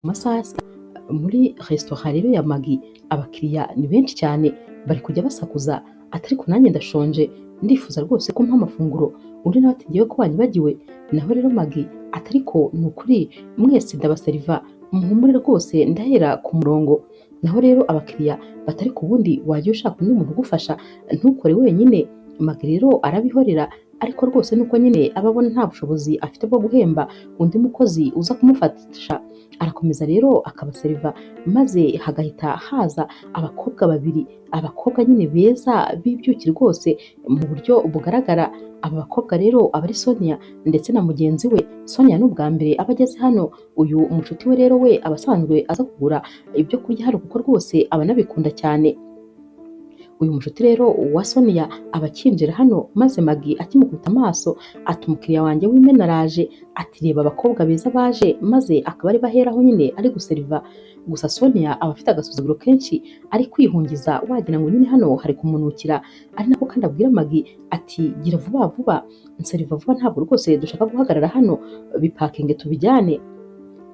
Masaha muri resitora rero ya Magi, abakiriya ni benshi cyane, bari kujya basakuza ati: "Ariko nanjye ndashonje, ndifuza rwose ko mpa amafunguro." Undi nawe ati: "Ngewe ko wanyibagiwe?" Naho rero Magi ati: "Ariko ni ukuri mwese ndabaseriva, muhumure rwose, ndahera ku murongo." Naho rero abakiriya batari ku bundi, wajya ushaka undi muntu ugufasha, ntukore wenyine. Magi rero arabihorera, ariko rwose nuko nyine aba abona nta bushobozi afite bwo guhemba undi mukozi uza kumufasha. Arakomeza rero akabaseriva, maze hagahita haza abakobwa babiri, abakobwa nyine beza b'ibyuki rwose mu buryo bugaragara. Aba bakobwa rero aba ari Sonia ndetse na mugenzi we. Sonia ni ubwa mbere aba ageze hano. Uyu mushuti we rero we aba asanzwe aza kugura ibyo kurya hano, kuko rwose aba anabikunda cyane. Uyu mushuti rero wa Sonia aba akinjira hano, maze Magi akimukubita amaso ati: "Umukiriya wanjye w'imena araje." Ati: "Reba abakobwa beza baje." Maze akaba ari baheraho nyine ari guseriva. Gusa Sonia aba afite agasuzuguro kenshi, ari kwihungiza, wagira ngo nyine hano hari kumunukira. Ari nako kandi abwira Magi ati: "Gira vuba vuba, nseriva vuba, ntabwo rwose dushaka guhagarara hano, bipakinge tubijyane."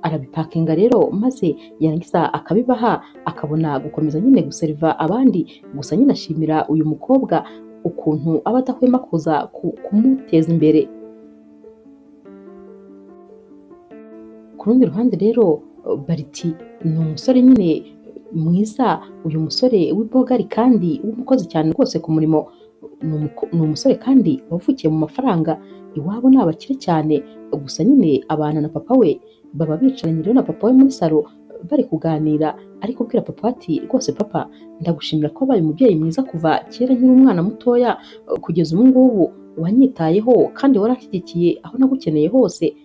Arabipakinga rero, maze yarangiza akabibaha, akabona gukomeza nyine guseriva abandi. Gusa nyine ashimira uyu mukobwa ukuntu aba adahwema kuza kumuteza imbere. Ku rundi ruhande rero, Bariti ni umusore nyine mwiza, uyu musore w'ibogari kandi w'umukozi cyane rwose ku murimo. Ni umusore kandi wavukiye mu mafaranga, iwabo ni abakire cyane. Gusa nyine abana na papa we, baba bicaranye rero na papa we muri salo bari kuganira, ari kubwira papa ati: "Rwose papa, ndagushimira ko wabaye umubyeyi mwiza kuva kera nkiri umwana mutoya kugeza ubu ngubu. Wanyitayeho kandi waranshyigikiye aho nagukeneye hose,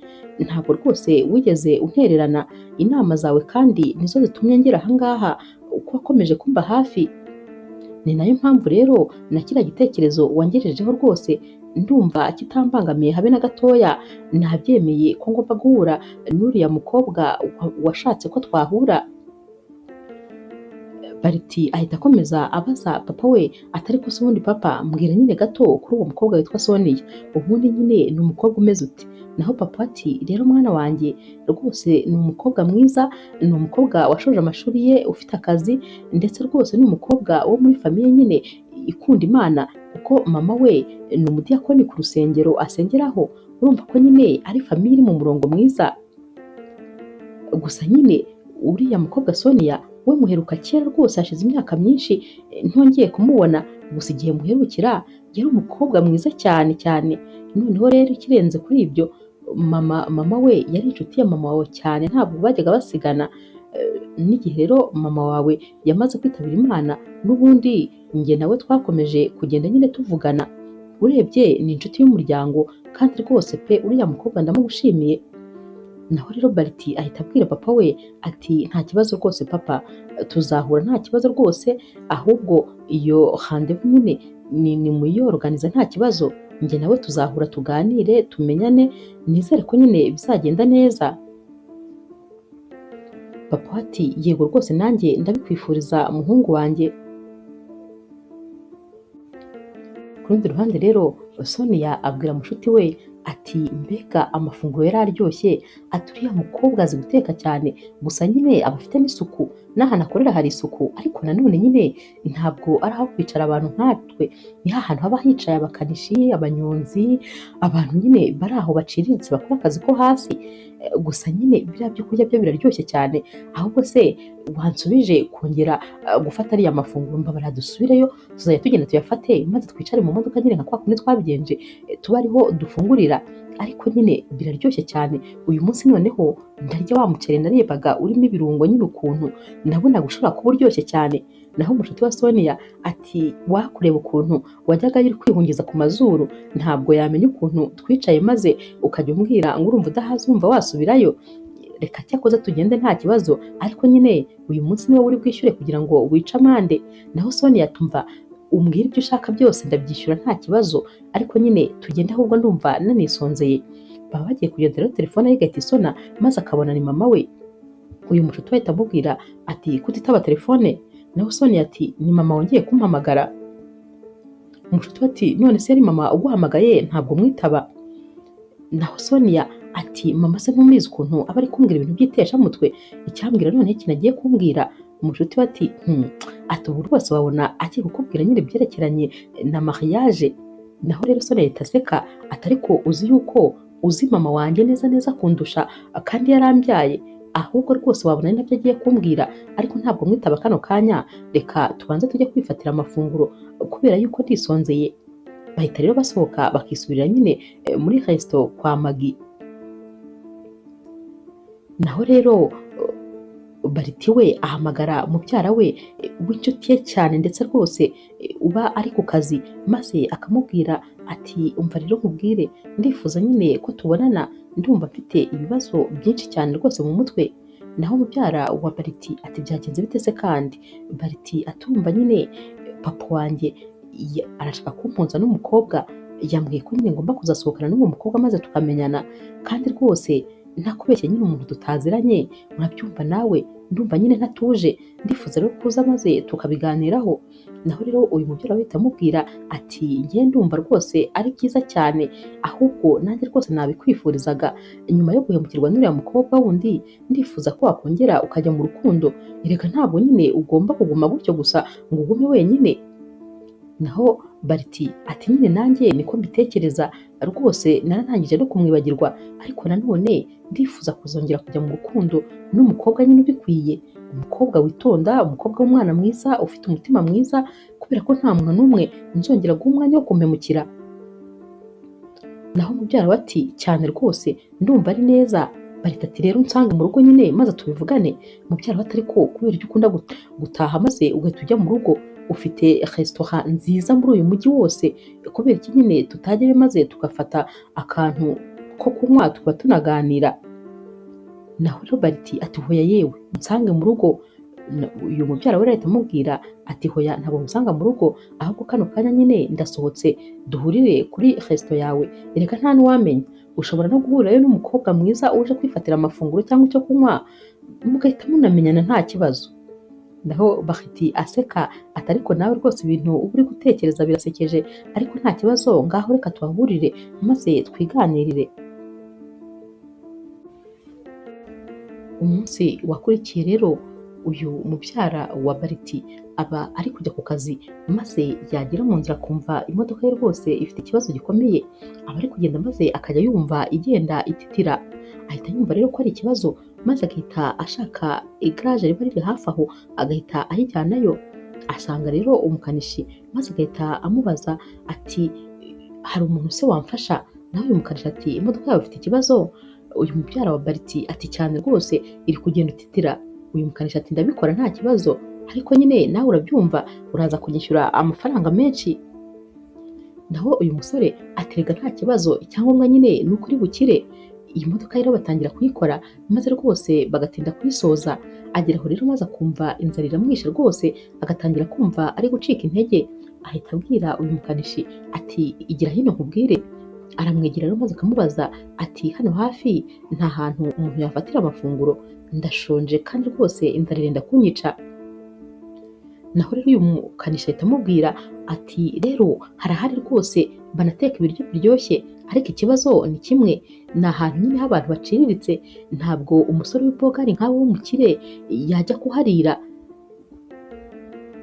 ntabwo rwose wigeze untererana. Inama zawe kandi nizo zitumye ngera aha ngaha, uko wakomeje kumba hafi. Ni nayo mpamvu rero na kiriya gitekerezo wangejejeho rwose ndumva kitambangamiye habe na gatoya. Nabyemeye ko ngomba guhura n'uriya mukobwa washatse ko twahura." Bariti ahita akomeza abaza papa we atari ko se: "Ubundi papa, mbwira nyine gato kuri uwo mukobwa witwa Sonia, ubundi nyine ni umukobwa umeze ute?" Naho papa ati: "Rero mwana wanjye, rwose ni umukobwa mwiza, ni umukobwa washoje amashuri ye, ufite akazi, ndetse rwose ni umukobwa wo muri famille nyine ikunda Imana, kuko mama we ni umudiyakoni ku rusengero asengeraho. Urumva ko nyine ari famille iri mu murongo mwiza. Gusa nyine uriya mukobwa Sonia we muheruka kera rwose, hashize imyaka myinshi ntongeye kumubona. Gusa igihe muherukira yari umukobwa mwiza cyane cyane. Noneho rero ikirenze kuri ibyo, mama we yari inshuti ya mama wawe cyane, ntabwo bajyaga basigana. N'igihe rero mama wawe yamaze kwitabira Imana, n'ubundi njye nawe twakomeje kugenda nyine tuvugana. Urebye ni inshuti y'umuryango, kandi rwose pe, uriya mukobwa ndamugushimiye." Naho rero Bariti ahita abwira papa we ati: "Nta kibazo rwose papa, tuzahura nta kibazo rwose. Ahubwo iyo rendez-vous nyine ni muyorganiza, nta kibazo, njye nawe tuzahura tuganire tumenyane, nizere ko nyine bizagenda neza." Papa ati: "Yego rwose, nanjye ndabikwifuriza muhungu wanjye." Ku rundi ruhande rero, Sonia abwira mushuti we ati: "Mbega amafunguro yari aryoshye!" Ati: "Uriya mukobwa azi guteka cyane, gusa nyine aba afite n'isuku, n'ahantu akorera hari isuku. Ariko nanone nyine ntabwo ari aho kwicara abantu nkatwe, ni hantu haba hicaye abakanishi, abanyonzi, abantu nyine bari aho baciriritse bakora akazi ko hasi. Gusa nyine biriya byo kurya byo biraryoshye cyane. Ahubwo se wansubije kongera gufata ariya mafunguro? Mbabara dusubireyo, tuzajya tugenda tuyafate, maze twicare mu modoka nyine nka kwa kundi twabigenje, tuba ariho dufungurira. Ariko nyine biraryoshye cyane. Uyu munsi noneho ndarya wa muceri narebaga urimo ibirungo nyine, ukuntu nabonaga ushobora kuba uryoshye cyane." Naho umushuti wa Sonia ati: "Wakureba ukuntu wajyaga uri kwihungiza ku mazuru, ntabwo yamenya ukuntu twicaye, maze ukajya umbwira ngo urumva udahaze, urumva wasubirayo. Reka cyakoze tugende nta kibazo, ariko nyine uyu munsi niwe uri bwishyure kugira ngo wice amande." Naho Sonia atumva: "Umbwire ibyo ushaka byose ndabyishyura nta kibazo, ariko nyine tugende, ahubwo ndumva nanisonzeye." Baba bagiye kugenda rero, telefone ye igahita isona, maze akabona ni mama we. Uyu mushuti we ahita amubwira ati: "Kutitaba telefone?" Naho Sonia ati: "Ni mama wongeye kumpamagara." Umushuti we ati: "None se yari mama uguhamagaye, ntabwo mwitaba?" Naho Sonia Ati mama se ntumizi ukuntu aba ari kumbwira ibintu by'iteshamutwe, icyambwira noneho ikintu agiye kumbwira. Umushuti we ati ati ubu rwose wabona agiye kukubwira nyine ibyerekeranye na mariage. Naho rero Sonia ahita aseka ati ariko uzi yuko uzi mama wanjye neza neza kundusha kandi yarambyaye, ahubwo rwose wabona ari nabyo agiye kumbwira, ariko ntabwo mwitaba kano kanya, reka tubanze tujye kwifatira amafunguro kubera yuko ndisonzeye. Bahita rero basohoka bakisubirira nyine muri resto kwa Magi. Naho rero Bariti we ahamagara mubyara we w'inshuti ye cyane ndetse rwose uba ari ku kazi, maze akamubwira ati umva rero nkubwire, ndifuza nyine ko tubonana, ndumva mfite ibibazo byinshi cyane rwose mu mutwe. Naho mubyara wa Bariti ati byagenze bite se kandi? Bariti atumva nyine papa wanjye arashaka kumpunza n'umukobwa, yambwiye ko nyine ngomba kuzasohokana n'uwo mukobwa maze tukamenyana, kandi rwose ntakubeshye nyine umuntu tutaziranye, urabyumva nawe, ndumva nyine ntatuje, ndifuza rero kuza maze tukabiganiraho. Naho rero uyu mubyara we ahita amubwira ati njye ndumva rwose ari byiza cyane, ahubwo nanjye rwose nabikwifurizaga, nyuma yo guhemukirwa n'uriya mukobwa wundi, ndifuza ko wakongera ukajya mu rukundo, erega ntabwo nyine ugomba kuguma gutyo gusa ngo ugume wenyine. Naho Bariti ati nyine nanjye niko mbitekereza rwose, nararangije no kumwibagirwa, ariko nanone ndifuza kuzongera kujya mu rukundo n'umukobwa nyine ubikwiye, umukobwa witonda, umukobwa w'umwana mwiza, ufite umutima mwiza, kubera ko nta muntu n'umwe nzongera guha umwanya wo kumpemukira. Naho mubyara we ati cyane rwose ndumva ari neza. Bariti ati rero unsange mu rugo nyine maze tubivugane. Mubyara we ati ariko kubera icyo ukunda gutaha maze ugahita ujya mu rugo, ufite resitora nziza muri uyu mujyi wose, kubera iki nyine tutajyayo maze tugafata akantu ko kunywa tukaba tunaganira. Naho rero Bariti ati hoya yewe unsange mu rugo. Uyu mubyara we ahita amubwira ati hoya ntabwo ngusanga mu rugo, ahubwo kano kanya nyine ndasohotse duhurire kuri resto yawe, erega nta n'uwamenya, ushobora no guhurirayo n'umukobwa mwiza uje kwifatira amafunguro cyangwa icyo kunywa, mugahita munamenyana nta kibazo. Naho Bariti aseka ati ariko nawe rwose ibintu uba uri gutekereza birasekeje, ariko nta kibazo, ngaho reka tuhahurire maze twiganirire. Umunsi wakurikiye rero uyu mubyara wa Bariti aba ari kujya ku kazi, maze yagera mu nzira akumva imodoka ye rwose ifite ikibazo gikomeye, aba ari kugenda maze akajya yumva igenda ititira, ahita yumva rero ko ari ikibazo, maze agahita ashaka igaraje riba riri hafi aho agahita ayijyanayo. Asanga rero umukanishi maze agahita amubaza ati hari umuntu se wamfasha? Nawe uyu mukanishi ati imodoka yawe ifite ikibazo? Uyu mubyara wa Bariti ati cyane rwose iri kugenda ititira. Uyu mukanishi ati ndabikora nta kibazo, ariko nyine nawe urabyumva uraza kunyishyura amafaranga menshi. Naho uyu musore ati rega nta kibazo, icyangombwa nyine ni uko uri bukire. Iyi modoka rero batangira kuyikora maze rwose bagatinda kuyisoza. Agera aho rero maze akumva inzara iramwishe rwose, agatangira kumva ari gucika intege. Ahita abwira uyu mukanishi ati igira hino nkubwire. Aramwegera rero maze akamubaza ati hano hafi nta hantu umuntu yafatira amafunguro, ndashonje kandi rwose inzara irenda kunyica. Naho rero uyu mukanishi ahita amubwira ati rero harahari rwose banateka ibiryo biryoshye, ariko ikibazo ni kimwe, ni ahantu nyine h'abantu baciriritse, ntabwo umusore w'ibogari nkawe w'umukire yajya kuharira.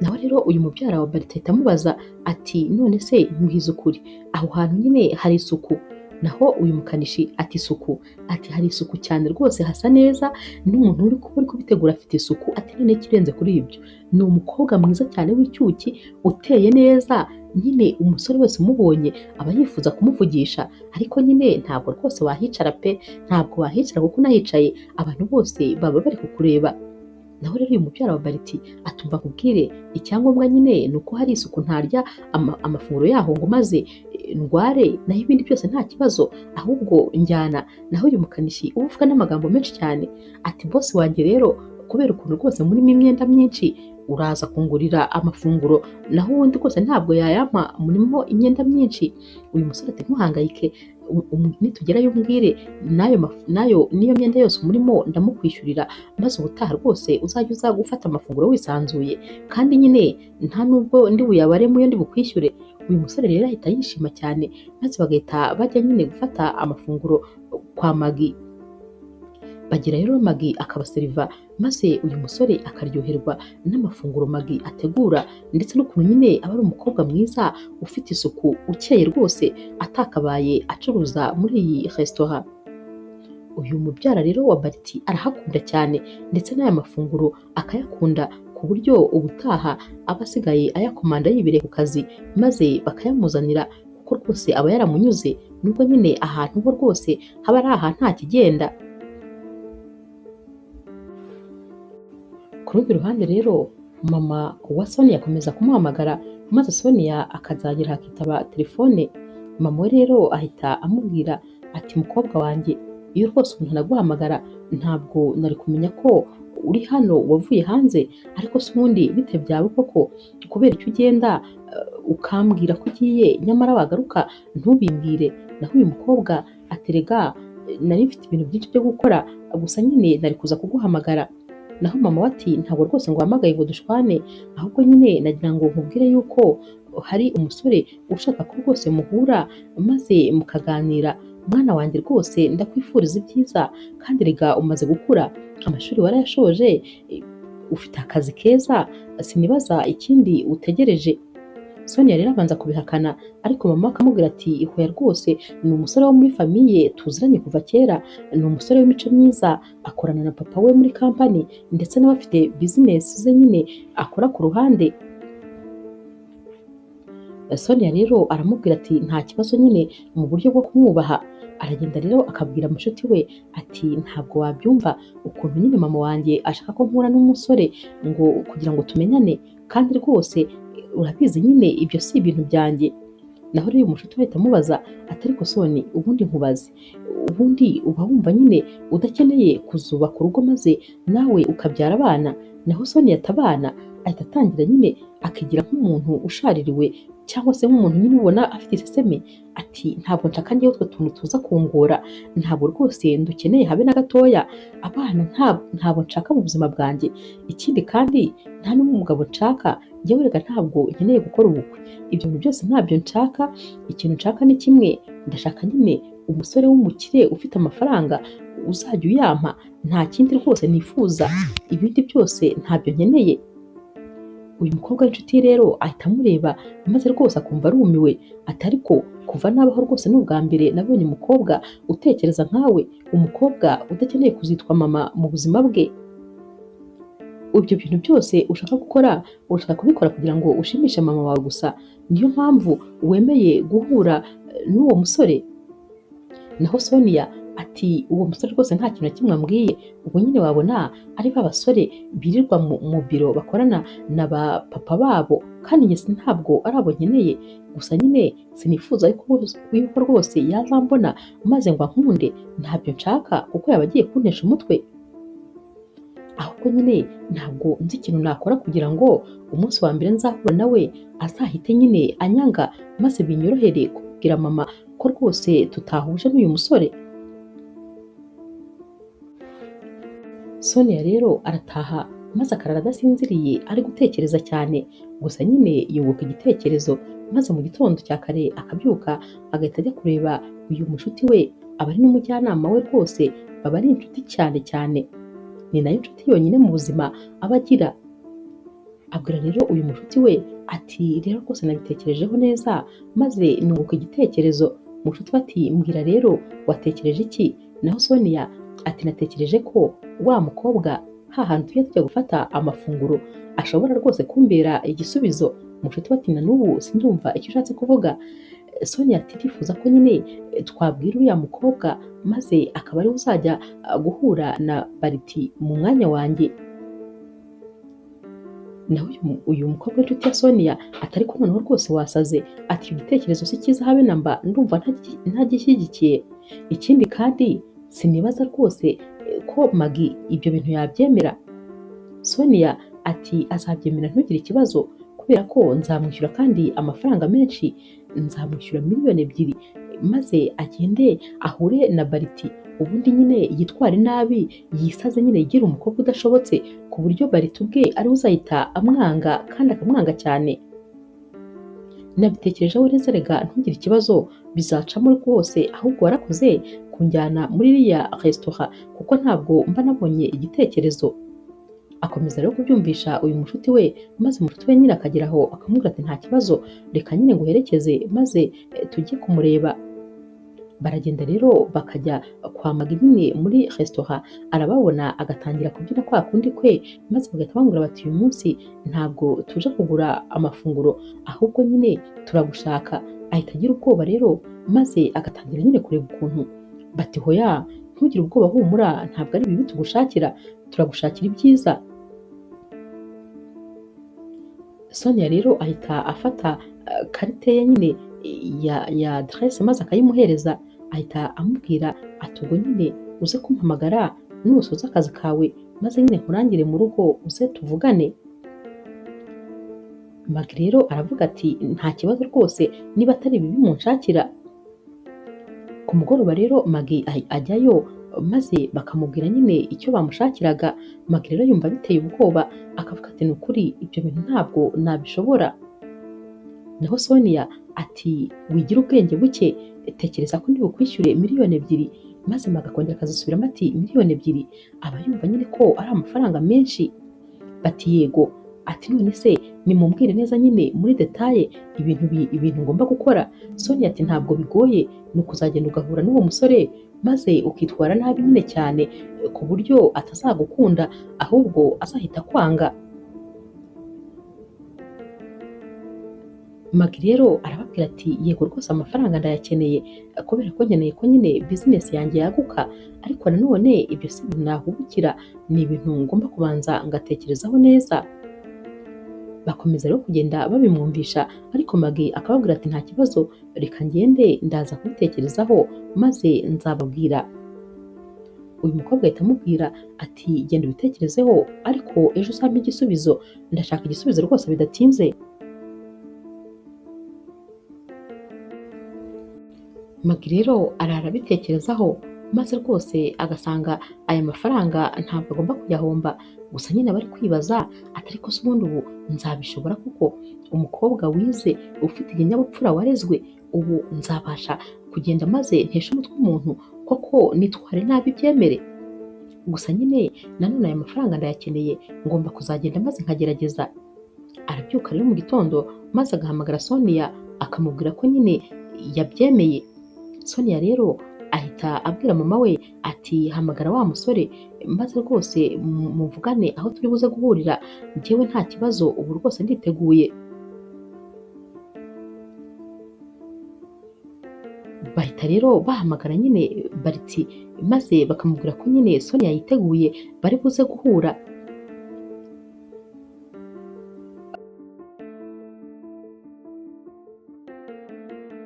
Naho rero uyu mubyara wa Bariti ahita amubaza ati none se mbwiza ukuri, aho hantu nyine hari isuku? Naho uyu mukanishi ati isuku, ati hari isuku cyane rwose, hasa neza, n'umuntu uri kubitegura afite isuku. Ati none ikirenze kuri ibyo ni umukobwa mwiza cyane w'icyuki uteye neza, nyine umusore wese umubonye aba yifuza kumuvugisha, ariko nyine ntabwo rwose wahicara pe, ntabwo wahicara kuko unahicaye abantu bose baba bari kukureba. Naho rero uyu mubyara wa Bariti atumva nkubwire, icyangombwa nyine ni uko hari isuku, ntarya amafunguro yaho ngo maze ndware, naho ibindi byose nta kibazo, ahubwo njyana. Naho uyu mukanishi uba uvuga n'amagambo menshi cyane ati bosi wanjye rero kubera ukuntu rwose murimo imyenda myinshi uraza kungurira amafunguro, naho ubundi rwose ntabwo yayampa, murimo imyenda myinshi. Uyu musore ati ntuhangayike, nitugerayo umbwire nayo niyo myenda yose umurimo ndamukwishyurira, maze ubutaha rwose uzajya uza gufata amafunguro wisanzuye, kandi nyine nta nubwo ndi buyabaremo iyo ndi bukwishyure. Uyu musore rero ahita yishima cyane, maze bagahita bajya nyine gufata amafunguro kwa Magi. Bagira rero Magi akabaseriva, maze uyu musore akaryoherwa n'amafunguro Magi ategura, ndetse n'ukuntu nyine aba ari umukobwa mwiza ufite isuku ukeye rwose, atakabaye acuruza muri iyi resitora. Uyu mubyara rero wa Bariti arahakunda cyane, ndetse n'aya mafunguro akayakunda ku buryo ubutaha aba asigaye ayakomanda yibereye ku kazi, maze bakayamuzanira kuko rwose aba yaramunyuze, nubwo nyine ahantu ho rwose haba ari ahantu nta kigenda. Ku rundi ruhande rero mama wa Sonia akomeza kumuhamagara, maze Sonia akazagera akitaba telefone. Mama we rero ahita amubwira ati mukobwa wanjye, iyo rwose umuntu anaguhamagara ntabwo nari kumenya ko uri hano wavuye hanze, ariko se ubundi bite byawe koko, kubera icyo ugenda ukambwira ko ugiye nyamara wagaruka ntubimbwire. Naho uyu mukobwa aterega nari mfite ibintu byinshi byo gukora, gusa nyine nari kuza kuguhamagara. Naho mama we ati ntabwo rwose ngo uhamagaye ngo dushwane, ahubwo nyine nagira ngo nkubwire yuko hari umusore ushaka ko rwose muhura maze mukaganira. Mwana wanjye rwose ndakwifuriza ibyiza, kandi rega umaze gukura, amashuri warayashoje, ufite akazi keza, sinibaza ikindi utegereje. Sonia rero abanza kubihakana, ariko mama akamubwira ati hoya rwose ni umusore wo muri famiye tuziranye kuva kera, ni umusore w'imico myiza, akorana na papa we muri kampani, ndetse nawe afite bizinesi ze nyine akora ku ruhande. Sonia rero aramubwira ati nta kibazo nyine mu buryo bwo kumwubaha. Aragenda rero akabwira mushuti we ati ntabwo wabyumva ukuntu nyine mama wanjye ashaka ko mpura n'umusore ngo kugira ngo tumenyane, kandi rwose urabizi nyine ibyo si ibintu byanjye. Naho rero uyu mushuti we ahita amubaza ati ariko Soni ubundi nkubaze, ubundi uba wumva nyine udakeneye kuzubaka urugo maze nawe ukabyara abana? Naho Sonia atabana ahita atangira nyine akigira nk'umuntu ushaririwe cyangwa se nk'umuntu nyine ubona afite iseseme, ati ntabwo nshaka njyewe utwo tuntu tuza kungora, ntabwo rwose ndukeneye habe na gatoya, abana ntabwo nshaka mu buzima bwanjye, ikindi kandi nta n'umugabo nshaka, njyewe reka ntabwo nkeneye gukora ubukwe, ibyo bintu byose ntabyo nshaka, ikintu nshaka ni kimwe, ndashaka nyine umusore w'umukire ufite amafaranga uzajya uyampa, nta kindi rwose nifuza, ibindi byose ntabyo nkeneye. Uyu mukobwa w'inshuti ye rero ahita amureba maze rwose akumva arumiwe, ati ariko kuva nabaho rwose ni ubwa mbere nabonye umukobwa utekereza nkawe, umukobwa udakeneye kuzitwa mama mu buzima bwe. Ibyo bintu byose ushaka gukora urashaka kubikora kugira ngo ushimishe mama wawe gusa, niyo mpamvu wemeye guhura n'uwo musore. Naho Sonia ati uwo musore rwose nta kintu na kimwe ambwiye, ubwo nyine wabona ari ba basore birirwa mu biro bakorana na ba papa babo, kandi njye ntabwo ari abo nkeneye, gusa nyine sinifuza yuko rwose yazambona maze ngo ankunde, ntabyo nshaka kuko yaba agiye kuntesha umutwe. Ahubwo nyine ntabwo nzi ikintu nakora kugira ngo umunsi wa mbere nzahura nawe azahite nyine anyanga, maze binyorohere kubwira mama ko rwose tutahuje n'uyu musore. Sonia rero arataha maze akarara adasinziriye ari gutekereza cyane, gusa nyine yunguka igitekerezo, maze mu gitondo cya kare akabyuka agahita ajya kureba uyu mushuti we, aba ari n'umujyanama we rwose, baba ari inshuti cyane cyane, ni nayo nshuti yonyine mu buzima aba agira. Abwira rero uyu mushuti we ati rero rwose nabitekerejeho neza maze nunguka igitekerezo. Mushuti we ati mbwira rero watekereje iki? Naho Sonia ati natekereje ko wa mukobwa hahantu tujya tujya gufata amafunguro ashobora rwose kumbera igisubizo. Mushuti we ati na n'ubu sindumva icyo ushatse kuvuga. Sonia ati ndifuza ko nyine twabwira uriya mukobwa maze akaba ariwe uzajya guhura na Bariti mu mwanya wanjye. Naho uyu mukobwa w'inshuti ya Sonia ati ariko noneho rwose wasaze, ati icyo gitekerezo si cyiza habe na mba, ndumva ntagishyigikiye. Ikindi kandi sinibaza rwose ko Magi ibyo bintu yabyemera. Sonia ati azabyemera ntugire ikibazo, kubera ko nzamwishyura kandi amafaranga menshi, nzamwishyura 2,000,000 maze agende ahure na Bariti, ubundi nyine yitware nabi yisaze nyine yigire umukobwa udashobotse, ku buryo Bariti ubwe ari we uzahita amwanga kandi akamwanga cyane. Nabitekerejeho neza rega ntugire ikibazo, bizacamo rwose, ahubwo warakoze kunjyana muri iriya resitora kuko ntabwo mba nabonye igitekerezo. Akomeza rero kubyumvisha uyu mushuti we, maze umushuti we nyine akagera aho akamubwira ati nta kibazo, reka nyine nguherekeze maze tujye kumureba. Baragenda rero bakajya kwa Magi nyine muri resitora, arababona agatangira kubyina kwa kundi kwe, maze bagahita bamubwira bati uyu munsi ntabwo tuje kugura amafunguro ahubwo nyine turagushaka. Ahita agira ubwoba rero, maze agatangira nyine kureba ukuntu bati hoya ntugire ubwoba, humura ntabwo ari bibi tugushakira, turagushakira ibyiza. Sonia rero ahita afata karite ye nyine ya adresse maze akayimuhereza, ahita amubwira ati ubwo nyine uze kumpamagara nusoza akazi kawe maze nyine nkurangire mu rugo uze tuvugane. Magi rero aravuga ati nta kibazo rwose niba atari bibi munshakira. Ku mugoroba rero Magi ajyayo maze bakamubwira nyine icyo bamushakiraga. Magi rero yumva biteye ubwoba akavuga ati ni ukuri ibyo bintu ntabwo nabishobora. Naho Sonia ati wigira ubwenge buke, tekereza ko ndibukwishyure 2,000,000. Maze Magi akongera akazisubiramo ati 2,000,000. Aba yumva nyine ko ari amafaranga menshi. Bati yego. Ati none se nimumbwire neza nyine muri detaye ibintu ngomba gukora. Sonia ati ntabwo bigoye, ni ukuzagenda ugahura n'uwo musore maze ukitwara nabi nyine cyane ku buryo atazagukunda ahubwo azahita kwanga. Magi rero arababwira ati yego rwose amafaranga ndayakeneye kubera ko nkeneye ko nyine bizinesi yanjye yaguka, ariko nanone ibyo si ibintu nahubukira, ni ibintu ngomba kubanza ngatekerezaho neza. Bakomeza rero kugenda babimwumvisha, ariko Magi akababwira ati nta kibazo, reka ngende ndaza kubitekerezaho maze nzababwira. Uyu mukobwa ahita amubwira ati genda ubitekerezeho ariko ejo uzampe igisubizo, ndashaka igisubizo rwose bidatinze. Magi rero arara abitekerezaho maze rwose agasanga aya mafaranga ntabwo agomba kuyahomba, gusa nyine aba ari kwibaza ati ariko se ubundi ubu nzabishobora kuko umukobwa wize ufite ikinyabupfura warezwe, ubu nzabasha kugenda maze nteshe umutwe umuntu koko nitware nabi byemere. Gusa nyine nanone aya mafaranga ndayakeneye, ngomba kuzagenda maze nkagerageza. Arabyuka rero mu gitondo maze agahamagara Sonia akamubwira ko nyine yabyemeye. Sonia rero ahita abwira mama we ati hamagara wa musore maze rwose muvugane aho turi buze guhurira, njyewe nta kibazo ubu rwose nditeguye. Bahita rero bahamagara nyine Bariti maze bakamubwira ko nyine Sonia yiteguye bari buze guhura.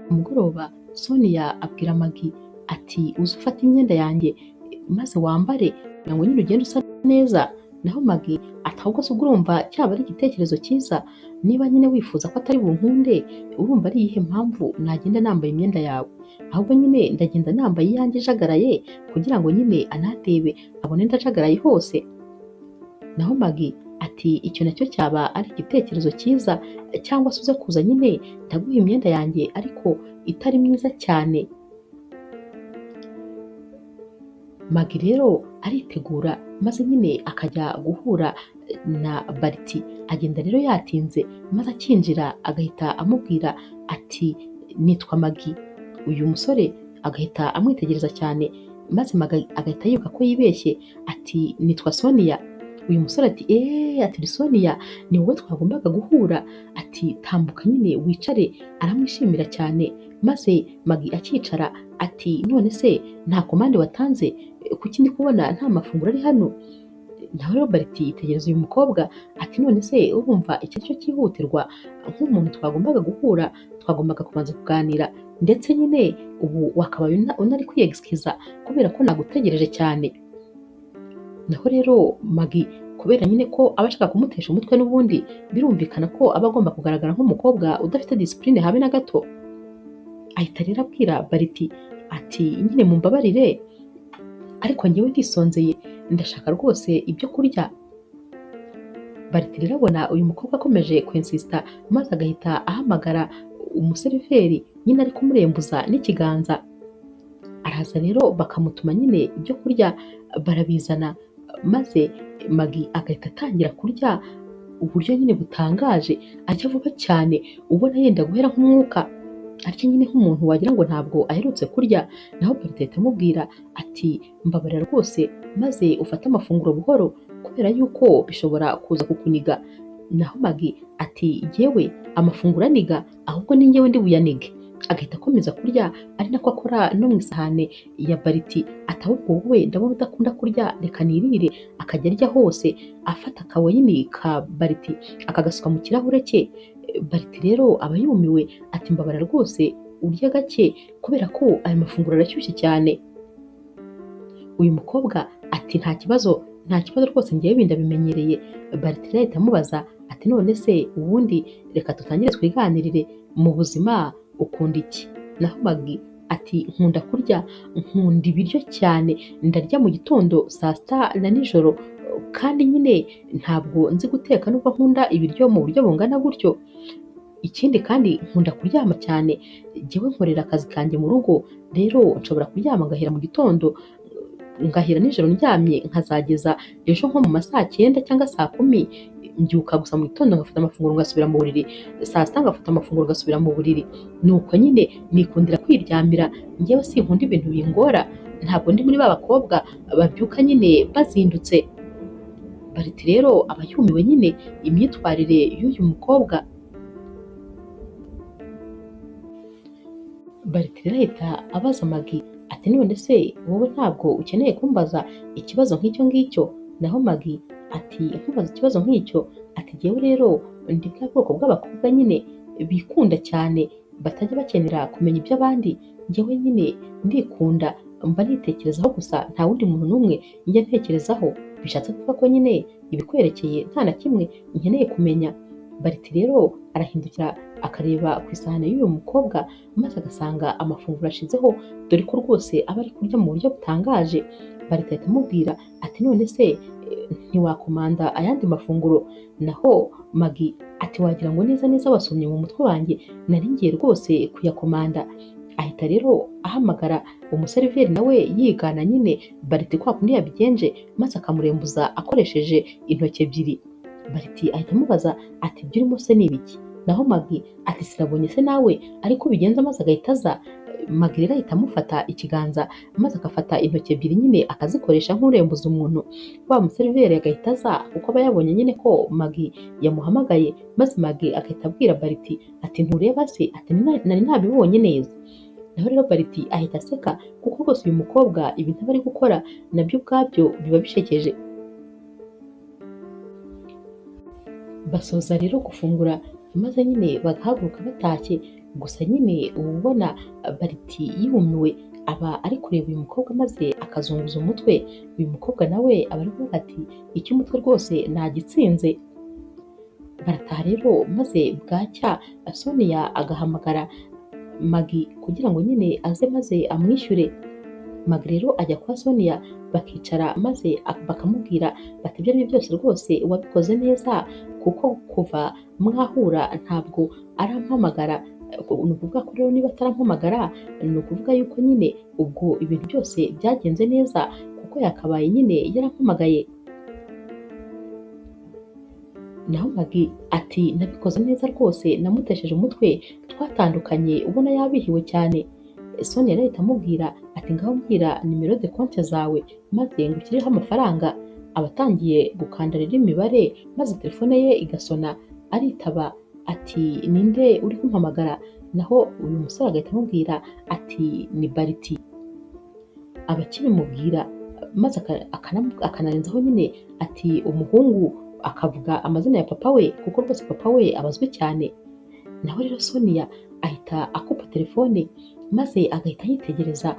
Mugoroba Sonia abwira Magi ati uze ufate imyenda yanjye maze wambare kugira ngo nyine ugende usa neza. Naho Magi ati ahubwo se ubwo urumva cyaba ari igitekerezo cyiza, niba nyine wifuza ko atari bunkunde urumva ari iyihe mpamvu nagenda nambaye imyenda yawe, ahubwo nyine ndagenda nambaye iyanjye ijagaraye kugira ngo nyine anandebe abone ndajagaraye hose. Naho Magi ati icyo nacyo cyaba ari igitekerezo cyiza, cyangwa se uze kuza nyine ndaguha imyenda yanjye ariko itari myiza cyane. Magi rero aritegura maze nyine akajya guhura na Bariti. Agenda rero yatinze maze akinjira agahita amubwira ati nitwa Magi. Uyu musore agahita amwitegereza cyane maze Magi agahita yibuka ko yibeshye ati nitwa Sonia. Uyu musore ati ati ni Sonia, ni wowe twagombaga guhura, ati tambuka nyine wicare. Aramwishimira cyane maze Magi akicara ati none se nta komande watanze, kuki ndi kubona nta mafunguro ari hano? Nawe rero Bariti yitegereza uyu mukobwa ati none se urumva icyo cyo cyihutirwa, nk'umuntu twagombaga guhura twagombaga kubanza kuganira, ndetse nyine ubu wakabaye unari kwiyegisikiza kubera ko nagutegereje cyane. Naho rero Magi kubera nyine ko aba ashaka kumutesha umutwe n'ubundi birumvikana ko aba agomba kugaragara nk'umukobwa udafite disipurine habe na gato. Ahita rero abwira Bariti ati nyine mumbabarire ariko njyewe ndisonzeye ndashaka rwose ibyo kurya. Bariti rero abona uyu mukobwa akomeje kwensisita maze agahita ahamagara Umuseriveri nyine ari kumurembuza n'ikiganza. Araza rero bakamutuma nyine ibyo kurya barabizana, maze Magi agahita atangira kurya uburyo nyine butangaje, arya vuba cyane ubona yenda guhera nk'umwuka, arya nyine nk'umuntu wagira ngo ntabwo aherutse kurya. Naho Barita ahita amubwira ati mbabarira rwose maze ufate amafunguro buhoro kubera yuko bishobora kuza kukuniga. Naho Magi ati jyewe amafunguro aniga ahubwo ni njyewe ndi buyanige. Agahita akomeza kurya ari nako akora no mu isahane ya Bariti, ati ahubwo wowe ndabona udakunda kurya reka nirire. Akajya arya hose afata akawayini ka Bariti akagasuka mu kirahure cye. Bariti rero aba yumiwe ati mbabara rwose urya gake kubera ko aya mafunguro arashyushye cyane. Uyu mukobwa ati nta kibazo, nta kibazo rwose njyewe ibi ndabimenyereye. Bariti rero ahita amubaza ati none se ubundi reka dutangire twiganirire, mu buzima ukunda iki? Naho Magi ati nkunda kurya, nkunda ibiryo cyane, ndarya mu gitondo, saa sita na nijoro, kandi nyine ntabwo nzi guteka nubwo nkunda ibiryo mu buryo bungana gutyo. Ikindi kandi nkunda kuryama cyane, njyewe nkorera akazi kanjye mu rugo, rero nshobora kuryama ngahera mu gitondo, ngahera nijoro ndyamye nkazageza ejo nko mu ma saa cyenda cyangwa saa kumi, mbyuka gusa mu gitondo ngafata amafunguro ngasubira mu buriri, saa sita ngafata amafunguro ngasubira mu buriri. Nuko nyine nikundira kwiryamira, njyewe sinkunda ibintu bingora, ntabwo ndi muri ba bakobwa babyuka nyine bazindutse. Bariti rero aba yumiwe nyine imyitwarire y'uyu mukobwa. Bariti rero ahita abaza Magi ati none se wowe ntabwo ukeneye kumbaza ikibazo nk'icyo ngicyo? Naho Magi ati nkubaza ikibazo nk'icyo? Ati jyewe rero ndi bwa bwoko bw'abakobwa nyine bikunda cyane, batajya bakenera kumenya iby'abandi, njyewe nyine ndikunda, mba nitekerezaho gusa, nta wundi muntu n'umwe njya ntekerezaho. Bishatse kuvuga ko nyine ibikwerekeye nta na kimwe nkeneye kumenya. Bariti rero arahindukira akareba ku isahani y'uyu mukobwa, maze agasanga amafunguro ashizeho, dore ko rwose aba ari kurya mu buryo butangaje. Bariti ahita amubwira ati none se ntiwakomanda ayandi mafunguro? Naho Magi ati wagira ngo neza neza wasomye mu mutwe wanjye, nari ngiye rwose kuyakomanda. Ahita rero ahamagara umuseriveri nawe yigana nyine Bariti kwa kundi yabigenje, maze akamurembuza akoresheje intoki ebyiri. Bariti ahita amubaza ati ibyo urimo se ni ibiki? Naho Magi ati sinabonye se nawe ariko ubigenza, maze agahita aza. Magi rero ahita amufata ikiganza maze agafata intoki ebyiri nyine akazikoresha nk'urembuza umuntu. Wa museriveri agahita aza kuko aba yabonye nyine ko Magi yamuhamagaye, maze Magi agahita abwira Bariti ati ntureba se? Ati nari nabibonye neza. Naho rero Bariti ahita aseka kuko rwose uyu mukobwa ibintu aba ari gukora nabyo ubwabyo biba bishekeje. Basoza rero gufungura maze nyine bagahaguruka batashye, gusa nyine uba ubona Bariti yumiwe, aba ari kureba uyu mukobwa maze akazunguza umutwe. Uyu mukobwa nawe aba ari kuvuga ati icy'umutwe rwose nagitsinze. Barataha rero maze bwacya Sonia agahamagara Magi kugira ngo nyine aze maze amwishyure. Magi rero ajya kwa Sonia bakicara maze bakamubwira bati ibyo ari byo byose rwose wabikoze neza, kuko kuva mwahura ntabwo arampamagara. Ni ukuvuga ko rero niba atarampamagara ni ukuvuga yuko nyine ubwo ibintu byose byagenze neza, kuko yakabaye nyine yarampamagaye. Naho Magi ati nabikoze neza rwose, namutesheje umutwe, twatandukanye ubona yabihiwe cyane. Sonia rero ahita amubwira ati ngaho mbwira nimero de konti zawe maze ngushyireho amafaranga. Aba atangiye gukanda rero imibare maze telefone ye igasona, aritaba ati ninde uri kumpamagara? Naho uyu musore agahita amubwira ati ni Bariti. Aba akibimubwira maze akanarenzaho nyine ati umuhungu, akavuga amazina ya papa we kuko rwose papa we abazwi cyane. Naho rero Sonia ahita akupa telefone maze agahita yitegereza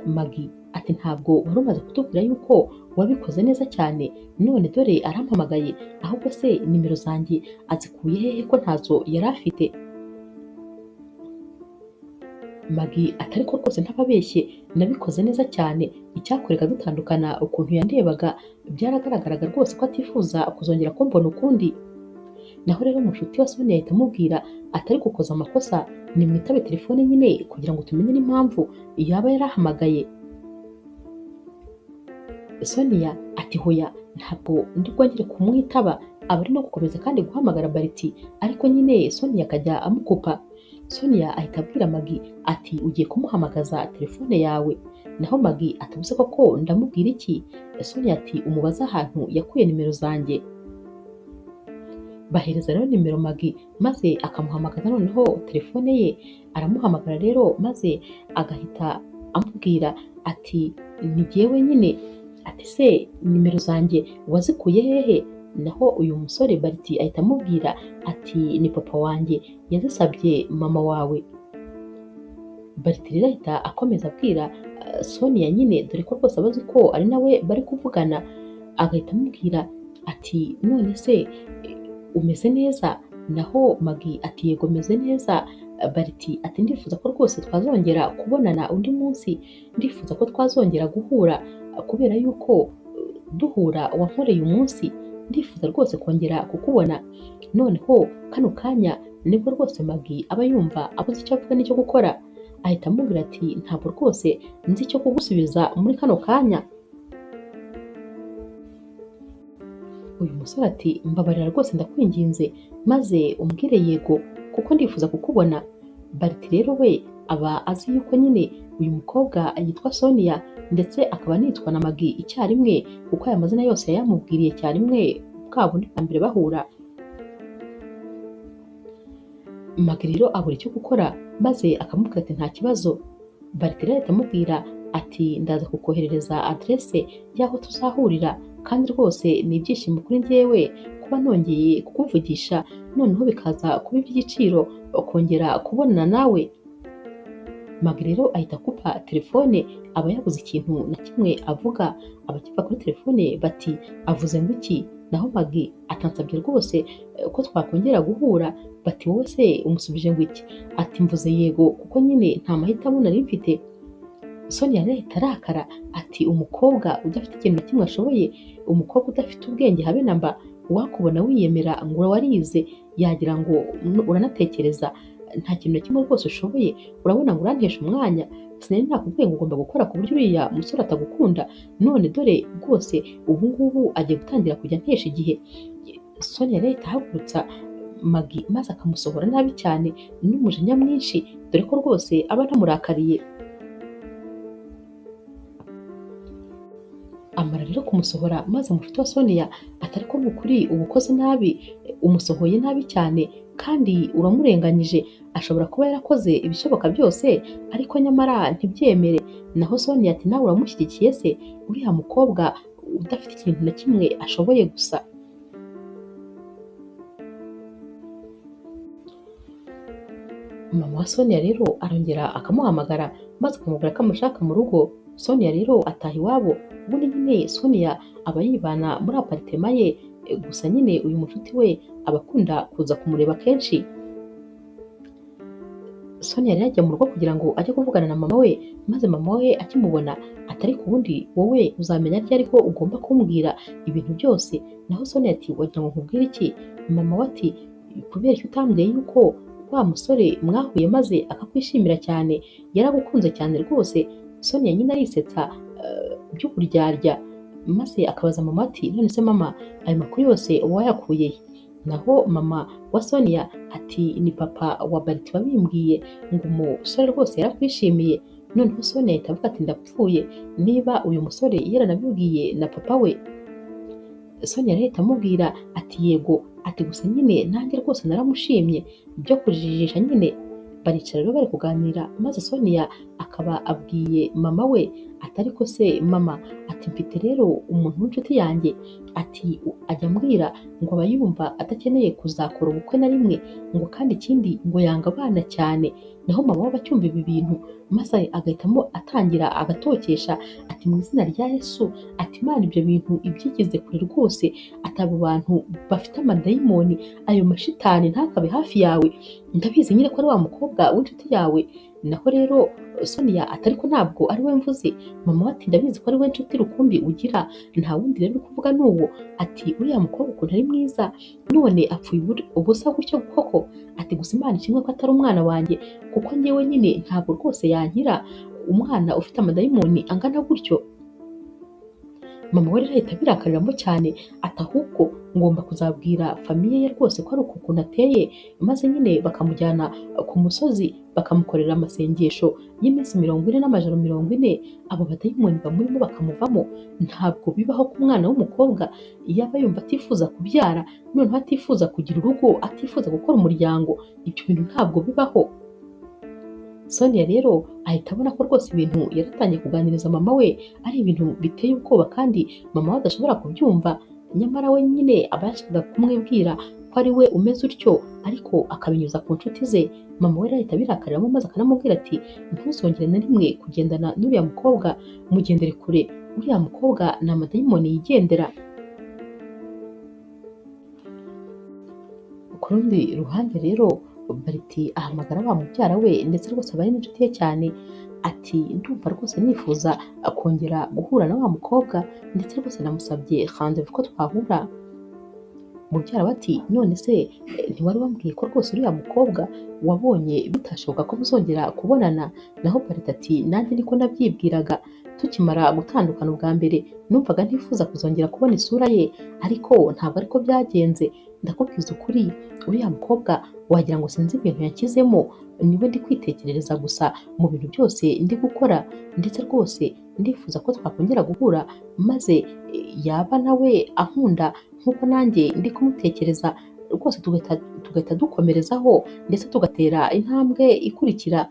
Magi ati ntabwo wari umaze kutubwira yuko wabikoze neza cyane, none dore arampamagaye, ahubwo se nimero zanjye azikuye hehe ko ntazo yari afite? Magi ati ariko rwose ntababeshye nabikoze neza cyane, icyakoreka dutandukana ukuntu yandebaga byaragaragaraga rwose ko atifuza kuzongera kumbona ukundi. Naho rero umushuti wa Sonia ahita amubwira atari gukoza amakosa, nimwitabe telefone nyine kugira ngo tumenye n'impamvu yaba yarahamagaye. Sonia ati hoya ntabwo ndi bwongere kumwitaba, aba ari no gukomeza kandi guhamagara Bariti, ariko nyine Sonia akajya amukupa. Sonia ahita abwira Magi ati ugiye kumuhamagaza telefone yawe. Naho Magi atabuze koko ndamubwira iki? Sonia ati umubaze ahantu yakuye nimero zanjye. Bahereza rero nimero Magi maze akamuhamagaza, noneho telefone ye aramuhamagara rero maze agahita amubwira ati ni jyewe nyine, ati se nimero zanjye wazikuye hehe? Naho uyu musore Bariti ahita amubwira ati ni papa wanjye yazisabye mama wawe. Bariti rero ahita akomeza abwira Sonia nyine, dore ko rwose abazi ko ari nawe bari kuvugana, agahita amubwira ati none se umeze neza? Naho Magi ati yego meze neza. Bariti ati ndifuza ko rwose twazongera kubonana undi munsi, ndifuza ko twazongera guhura kubera yuko duhura wankoreye umunsi, ndifuza rwose kongera kukubona. Noneho kano kanya nibwo rwose Magi aba yumva abuze icyo avuga n'icyo gukora, ahita amubwira ati ntabwo rwose nzi icyo kugusubiza muri kano kanya. Uyu musore ati mbabarira rwose ndakwinginze maze umbwire yego kuko ndifuza kukubona. Bariti rero we aba azi yuko nyine uyu mukobwa yitwa Sonia ndetse akaba anitwa na Magi icyarimwe, kuko aya mazina yose yayamubwiriye icyarimwe bwa bundi bwa mbere bahura. Magi rero abura icyo gukora maze akamubwira ati nta kibazo. Bariti rero ahita amubwira ati ndaza kukoherereza aderese y'aho tuzahurira, kandi rwose ni ibyishimo kuri njyewe kuba nongeye kukuvugisha, noneho bikaza kuba iby'igiciro kongera kubonana nawe. Magi rero ahita akupa telefone, aba yabuze ikintu na kimwe avuga. Abakiva kuri telefone bati avuze ngo iki? Naho Magi atansabye rwose ko twakongera guhura. Bati wowe se umusubije ngo iki? Ati mvuze yego kuko nyine nta mahitamo nari mfite. Sonia rero ahita arakara ati umukobwa udafite ikintu na kimwe ashoboye, umukobwa udafite ubwenge habe na mba, uwakubona wiyemera ngo warize yagira ngo uranatekereza, nta kintu na kimwe rwose ushoboye, urabona ngo urantesha umwanya, sinari nakubwiye ngo ugomba gukora ku buryo uriya musore atagukunda, none dore rwose ubu ngubu agiye gutangira kujya antesha igihe. Sonia rero ahita ahagurutsa Magi maze akamusohora nabi cyane n'umujinya mwinshi, dore ko rwose aba anamurakariye. Amara rero kumusohora maze umushuti wa Sonia atari ko nukuri uba ukoze nabi, umusohoye nabi cyane kandi uramurenganyije, ashobora kuba yarakoze ibishoboka byose ariko nyamara ntibyemere. Naho Sonia ati nawe uramushyigikiye se, uriya mukobwa udafite ikintu na kimwe ashoboye gusa. Mama wa Sonia rero arongera akamuhamagara maze akamubwira ko amushaka mu rugo. Sonia rero ataha iwabo, ubundi nyine Sonia aba yibana muri aparitema ye, gusa nyine uyu mushuti we aba akunda kuza kumureba kenshi. Sonia rero ajya mu rugo kugira ngo ajye kuvugana na mama we, maze mama we akimubona atari ku wundi wowe uzamenya ryari ko ugomba kumbwira ibintu byose. Naho Sonia ati wagira ngo nkubwire iki? Mama we ati kubera icyo utambwiye yuko wa musore mwahuye maze akakwishimira cyane, yaragukunze cyane rwose. Sonia nyine arisetsa by'uburyarya, maze akabaza mama ati none se mama ayo makuru yose wayakuye he? Naho mama wa Sonia ati ni papa wa Bariti wabimbwiye ngo umusore rwose yarakwishimiye. Noneho Sonia ahita avuga ati ndapfuye niba uyu musore yaranabibwiye na papa we. Sonia rero ahita amubwira ati yego, ati gusa nyine nanjye rwose naramushimye byo kujijisha nyine. Baricara rero bari kuganira, maze Sonia akaba abwiye mama we ati ariko se mama, ati mfite rero umuntu w'inshuti yanjye, ati ajya ambwira ngo aba yumva adakeneye kuzakora ubukwe na rimwe, ngo kandi ikindi ngo yanga abana cyane. Naho mama we aba acyumva ibi bintu maze agahitamo atangira agatokesha ati mu izina rya Yesu, ati Imana ibyo bintu ibyigize kure rwose, ati abo bantu bafite amadayimoni, ayo mashitani ntakabe hafi yawe, ndabizi nyine ko ari wa mukobwa w'inshuti yawe. Naho rero Sonia ati ariko ntabwo ari we mvuze. Mama we ati ndabizi ko ari we nshuti rukumbi ugira, nta wundi rero uri kuvuga n'uwo. Ati uriya mukobwa ukuntu ari mwiza none apfuye ubusa gutyo koko. Ati gusa Imana ishimwe ko atari umwana wanjye, kuko njyewe nyine ntabwo rwose yankira umwana ufite amadayimoni angana gutyo. Mama we rero ahita abirakariramo cyane, ati ahubwo ngomba kuzabwira famiye ye rwose ko ari uku kuntu ateye, maze nyine bakamujyana ku musozi bakamukorera amasengesho y'iminsi 40 n'amajoro 40, abo badayimoni bamurimo bakamuvamo. Ntabwo bibaho ko umwana w'umukobwa yaba yumva atifuza kubyara, noneho atifuza kugira urugo, atifuza gukora umuryango, ibyo bintu ntabwo bibaho. Sonia rero ahita abona ko rwose ibintu yaratangiye kuganiriza mama we ari ibintu biteye ubwoba kandi mama we adashobora kubyumva, nyamara we nyine aba yashakaga kumwibwira ko ari we umeze utyo, ariko akabinyuza ku nshuti ze. Mama we rero ahita abirakariramo maze akanamubwira ati ntuzongere na rimwe kugendana n'uriya mukobwa, mugendere kure, uriya mukobwa ni amadayimoni yigendera. Ku rundi ruhande rero Bariti ahamagara wa mubyara we ndetse rwose aba ari n'inshuti ye cyane, ati ndumva rwose nifuza kongera guhura na wa mukobwa, ndetse rwose namusabye rendez-vous ko twahura. Mubyara we ati none se ntiwari wambwiye ko rwose uriya mukobwa wabonye bitashoboka ko muzongera kubonana? Naho Bariti ati nanjye niko nabyibwiraga, tukimara gutandukana ubwa mbere numvaga ntifuza kuzongera kubona isura ye, ariko ntabwo ariko byagenze. Ndakubwiza ukuri uriya mukobwa wagira ngo sinzi ibintu yanshyizemo, niwe ndi kwitekerereza gusa mu bintu byose ndi gukora, ndetse rwose ndifuza ko twakongera guhura maze yaba nawe ankunda nk'uko nanjye ndi kumutekereza, rwose tugahita dukomerezaho ndetse tugatera intambwe ikurikira.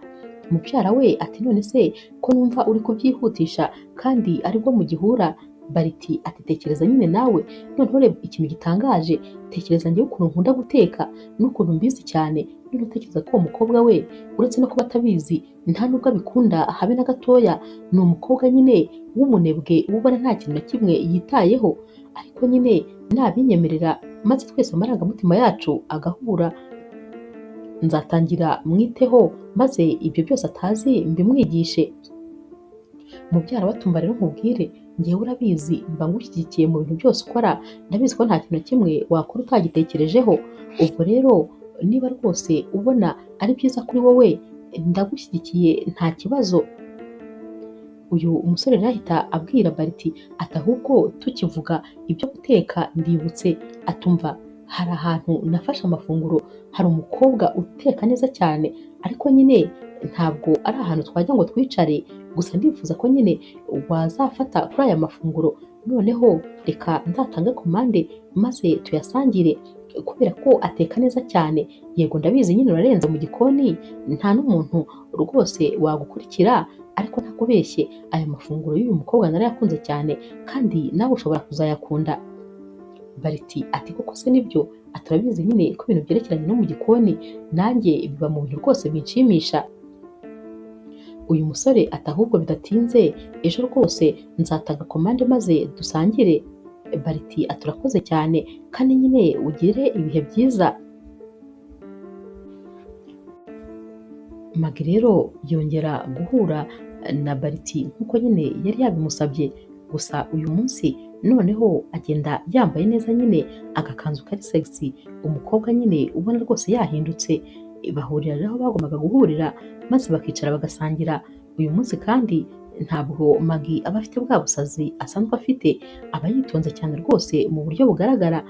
Mubyara we ati none se ko numva uri kubyihutisha kandi aribwo mugihura? Bariti ati tekereza nyine nawe, noneho reba ikintu gitangaje, tekereza njyewe ukuntu nkunda guteka n'ukuntu mbizi cyane, none utekereza ko uwo mukobwa we uretse no kuba atabizi nta nubwo abikunda habe na gatoya, ni umukobwa nyine w'umunebwe ubona nta kintu na kimwe yitayeho, ariko nyine nabinyemerera maze twese amarangamutima yacu agahura, nzatangira mwiteho maze ibyo byose atazi mbimwigishe. Mubyara we atumva rero nkubwire, njyewe urabizi mba ngushyigikiye mu bintu byose ukora, ndabizi ko nta kintu na kimwe wakora utagitekerejeho, ubwo rero niba rwose ubona ari byiza kuri wowe ndagushyigikiye nta kibazo. Uyu musore rero ahita abwira Bariti ati ahubwo tukivuga ibyo guteka ndibutse, atumva hari ahantu nafashe amafunguro, hari umukobwa uteka neza cyane, ariko nyine ntabwo ari ahantu twajya ngo twicare, gusa ndifuza ko nyine wazafata kuri aya mafunguro, noneho reka nzatange komande maze tuyasangire, kubera ko ateka neza cyane. Yego ndabizi nyine urarenze mu gikoni, nta n'umuntu rwose wagukurikira, ariko ntakubeshye aya mafunguro y'uyu mukobwa narayakunze cyane kandi nawe ushobora kuzayakunda. Bariti ati koko se nibyo? Ati urabizi nyine ko ibintu byerekeranye no mu gikoni nanjye biba mu bintu rwose binshimisha. Uyu musore ati ahubwo bidatinze ejo rwose nzatanga komande maze dusangire. Bariti ati urakoze cyane kandi nyine ugire ibihe byiza. Magi rero yongera guhura na Bariti nk'uko nyine yari yabimusabye, gusa uyu munsi noneho agenda yambaye neza nyine agakanzu kari sexy, umukobwa nyine ubona rwose yahindutse. Bahurira rero aho bagombaga guhurira maze bakicara bagasangira. Uyu munsi kandi ntabwo Magi aba afite bwa busazi asanzwe afite, aba yitonze cyane rwose mu buryo bugaragara.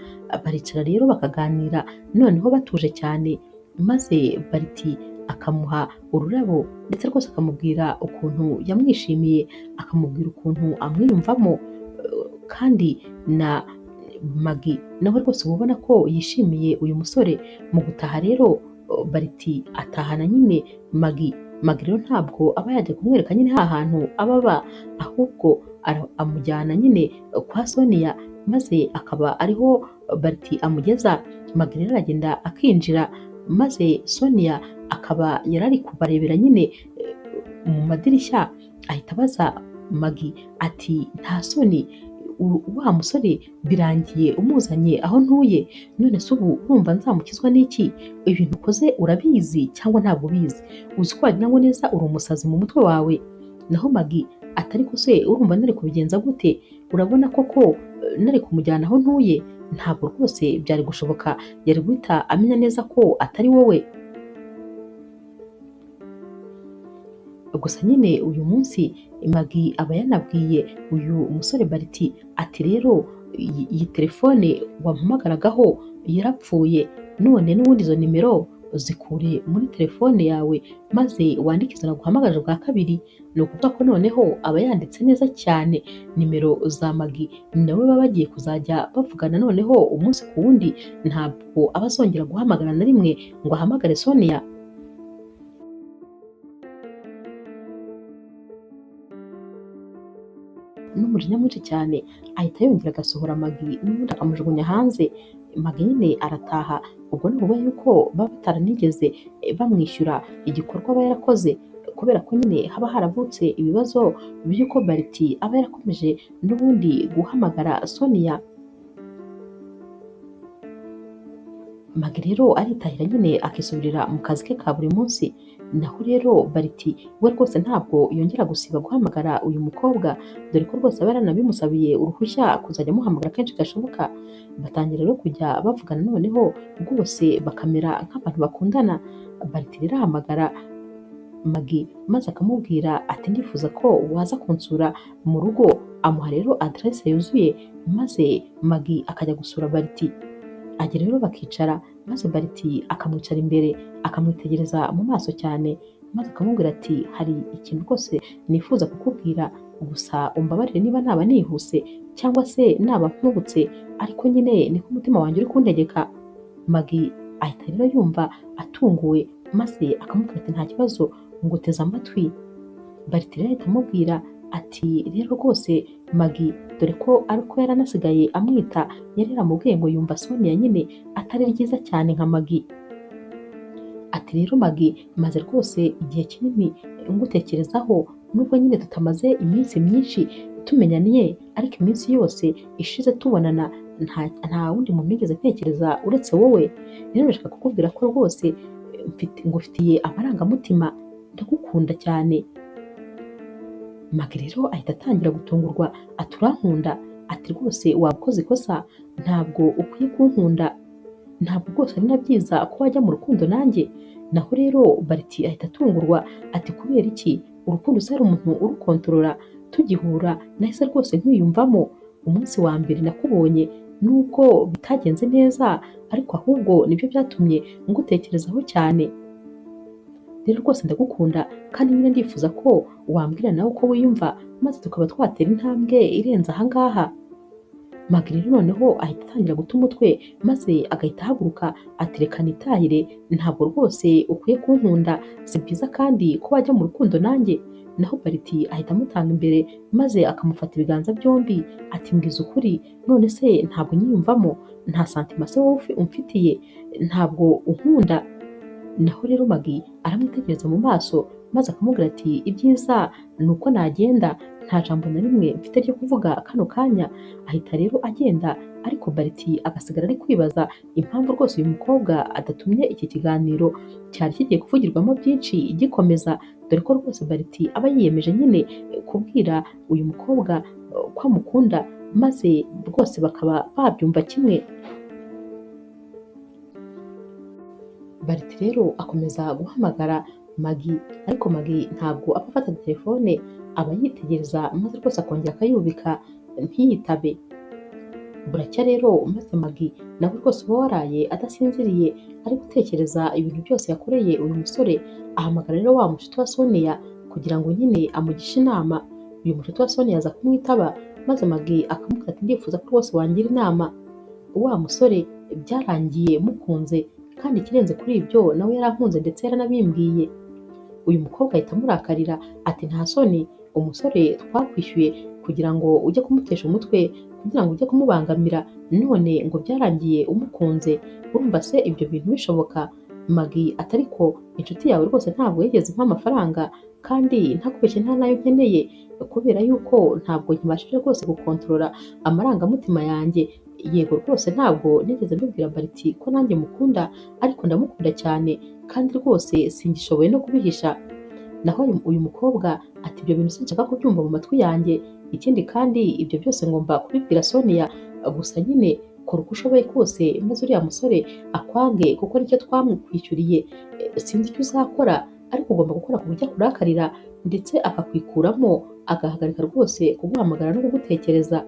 Baricara rero bakaganira noneho batuje cyane, maze Bariti akamuha ururabo ndetse rwose akamubwira ukuntu yamwishimiye, akamubwira ukuntu amwiyumvamo, kandi na Magi nawe rwose uba ubona ko yishimiye uyu musore. Mu gutaha rero Bariti atahana nyine Magi. Magi rero ntabwo aba yajya kumwereka nyine ha hantu aba aba, ahubwo amujyana nyine kwa Sonia maze akaba ariho Bariti amugeza. Magi rero aragenda akinjira, maze Sonia akaba yarari kubarebera nyine mu madirishya, ahita abaza Magi ati nta soni Wa musore birangiye umuzanye aho ntuye, none se ubu urumva nzamukizwa n'iki? Ibintu ukoze urabizi cyangwa ntabwo ubizi? Uzi ko wagira ngo neza uri umusazi mu mutwe wawe. Naho Magi atari ko se urumva nari kubigenza gute? Urabona koko nari kumujyana aho ntuye? Ntabwo rwose byari gushoboka, yari guhita amenya neza ko atari wowe. Gusa nyine uyu munsi Magi aba yanabwiye uyu musore Bariti ati rero iyi telefone wampamagaragaho yarapfuye, none n'ubundi izo nimero zikure muri telefone yawe maze wandike izo naguhamagaje bwa kabiri. Ni ukuvuga ko noneho aba yanditse neza cyane nimero za Magi, nawe baba bagiye kuzajya bavugana noneho umunsi ku wundi, ntabwo aba azongera guhamagara na rimwe ngo ahamagare Sonia. N'umujinya mwinshi cyane ahita yongera agasohora Magi n'ubundi akamujugunya hanze. Magi nyine arataha, ubwo ni ukuvuga yuko baba bataranigeze bamwishyura igikorwa aba yarakoze, kubera ko nyine haba haravutse ibibazo by'uko Bariti aba yarakomeje n'ubundi guhamagara Sonia. Magi rero aritahira nyine akisubirira mu kazi ke ka buri munsi. Naho rero Bariti we rwose ntabwo yongera gusiba guhamagara uyu mukobwa, dore ko rwose aba yaranabimusabiye uruhushya kuzajya amuhamagara kenshi gashoboka. Batangira rero kujya bavugana noneho rwose bakamera nk'abantu bakundana. Bariti rero ahamagara Magi maze akamubwira ati ndifuza ko waza kunsura mu rugo, amuha rero aderese yuzuye maze Magi akajya gusura Bariti. Ajya rero bakicara maze Bariti akamwicara imbere akamwitegereza mu maso cyane, maze akamubwira ati hari ikintu rwose nifuza kukubwira, gusa umbabarire niba naba nihuse cyangwa se naba nkubutse, ariko nyine niko umutima wanjye uri kuntegeka. Magi ahita rero yumva atunguwe maze akamubwira ati nta kibazo nguteze amatwi. Bariti rero ahita amubwira ati rero rwose Magi, dore ko ariko yaranasigaye amwita, yari yaramubwiye ngo yumva Sonia nyine atari ryiza cyane nka Magi. Ati rero Magi, maze rwose igihe kinini ngutekerezaho, nubwo nyine tutamaze iminsi myinshi tumenyanye, ariko iminsi yose ishize tubonana nta wundi muntu nigeze ntekereza uretse wowe. Rero ndashaka kukubwira ko rwose ngufitiye amarangamutima, ndagukunda cyane. Magi rero ahita atangira gutungurwa ati urankunda? Ati rwose waba ukoze ikosa, ntabwo ukwiye kunkunda, ntabwo rwose ari na byiza ko wajya mu rukundo nanjye. Naho rero Bariti ahita atungurwa ati kubera iki? Urukundo se hari umuntu urukontorora? Tugihura nahise rwose nkwiyumvamo, umunsi wa mbere nakubonye nubwo bitagenze neza, ariko ahubwo nibyo byatumye ngutekerezaho cyane. Rero rwose ndagukunda kandi nyine ndifuza ko wambwira nawe uko wiyumva, maze tukaba twatera intambwe irenze aha ngaha. Magi rero noneho ahita atangira guta umutwe maze agahita ahaguruka ati reka nitahire, ntabwo rwose ukwiye kunkunda, si byiza kandi ko wajya mu rukundo nanjye. Naho Bariti ahita amutanga imbere maze akamufata ibiganza byombi ati mbwiza ukuri, none se ntabwo nyiyumvamo, nta santima se wowe umfitiye, ntabwo unkunda. Naho rero Magi aramwitegereza mu maso maze akamubwira ati ibyiza ni uko nagenda, nta jambo na rimwe mfite ryo kuvuga kano kanya. Ahita rero agenda, ariko Bariti agasigara ari kwibaza impamvu rwose uyu mukobwa adatumye iki kiganiro cyari kigiye kuvugirwamo byinshi gikomeza, dore ko rwose Bariti aba yiyemeje nyine kubwira uyu mukobwa ko amukunda, maze rwose bakaba babyumva kimwe. Bariti rero akomeza guhamagara Magi, ariko Magi ntabwo apfa afata telefone, aba yitegereza maze rwose akongera akayubika ntiyitabe. Buracya rero maze Magi nawe rwose uba waraye adasinziriye ari gutekereza ibintu byose yakoreye uyu musore, ahamagara rero wa mushuti wa Sonia kugira ngo nyine amugishe inama. Uyu mushuti wa Sonia aza kumwitaba maze Magi akamubwira ati ndifuza ko rwose wangira inama. Wa musore byarangiye mukunze, kandi ikirenze kuri ibyo nawe yarankunze ndetse yaranabimbwiye. Uyu mukobwa ahita amurakarira ati nta soni, umusore twakwishyuye kugira ngo ujye kumutesha umutwe, kugira ngo ujye kumubangamira, none ngo byarangiye umukunze, urumva se ibyo bintu bishoboka? Magi ati ariko inshuti yawe rwose ntabwo yigeze impa amafaranga kandi ntakubeshye nta nayo nkeneye, kubera yuko ntabwo nkibashije rwose gukontorora amarangamutima yanjye. Yego rwose ntabwo nigeze mbibwira Bariti ko nanjye mukunda, ariko ndamukunda cyane kandi rwose singishoboye no kubihisha. Naho uyu mukobwa ati ibyo bintu sinshaka kubyumva mu matwi yanjye, ikindi kandi ibyo byose ngomba kubibwira Sonia, gusa nyine kora uko ushoboye kose maze uriya musore akwange kuko nicyo twamukwishyuriye. Sinzi icyo uzakora ariko ugomba gukora ku buryo akurakarira ndetse akakwikuramo, agahagarika rwose kuguhamagara no kugutekereza.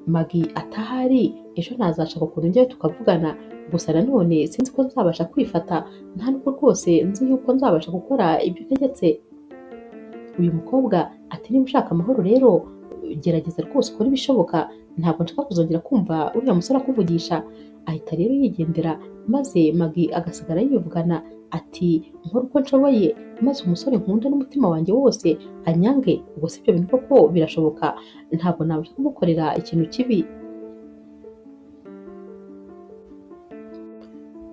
Magi atahari ejo nazashaka ukuntu njyayo tukavugana, gusa nanone sinzi ko nzabasha kwifata, nta nubwo rwose nzi yuko nzabasha gukora ibyo utegetse. Uyu mukobwa ati niba ushaka amahoro rero gerageza rwose ukore ibishoboka, ntabwo nshaka kuzongera kumva uriya musore akuvugisha. Ahita rero yigendera maze Magi agasigara yivugana ati nkora uko nshoboye maze umusore nkunda n'umutima wanjye wose anyange, ubwo si ibyo bintu koko birashoboka, ntabwo nabasha kumukorera ikintu kibi.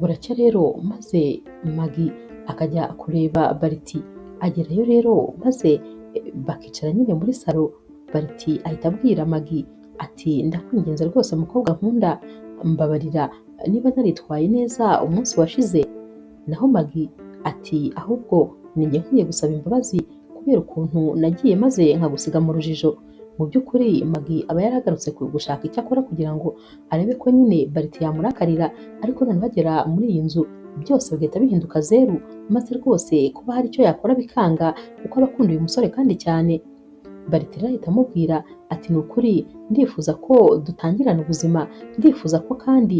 Buracya rero maze Magi akajya kureba Bariti, agerayo rero maze bakicara nyine muri salo. Bariti ahita abwira Magi ati ndakwinginze rwose mukobwa nkunda, mbabarira niba naritwaye neza umunsi washize. Naho Magi ati ahubwo ninjye nkwiye gusaba imbabazi kubera ukuntu nagiye maze nkagusiga mu rujijo. Mu by'ukuri Magi aba yaragarutse gushaka icyo akora kugira ngo arebe ko nyine Bariti yamurakarira, ariko noneho agera muri iyi nzu byose bigahita bihinduka zeru, maze rwose kuba hari icyo yakora bikanga kuko aba akunda uyu musore kandi cyane. Bariti rero ahita amubwira ati ni ukuri ndifuza ko dutangirana ubuzima, ndifuza ko kandi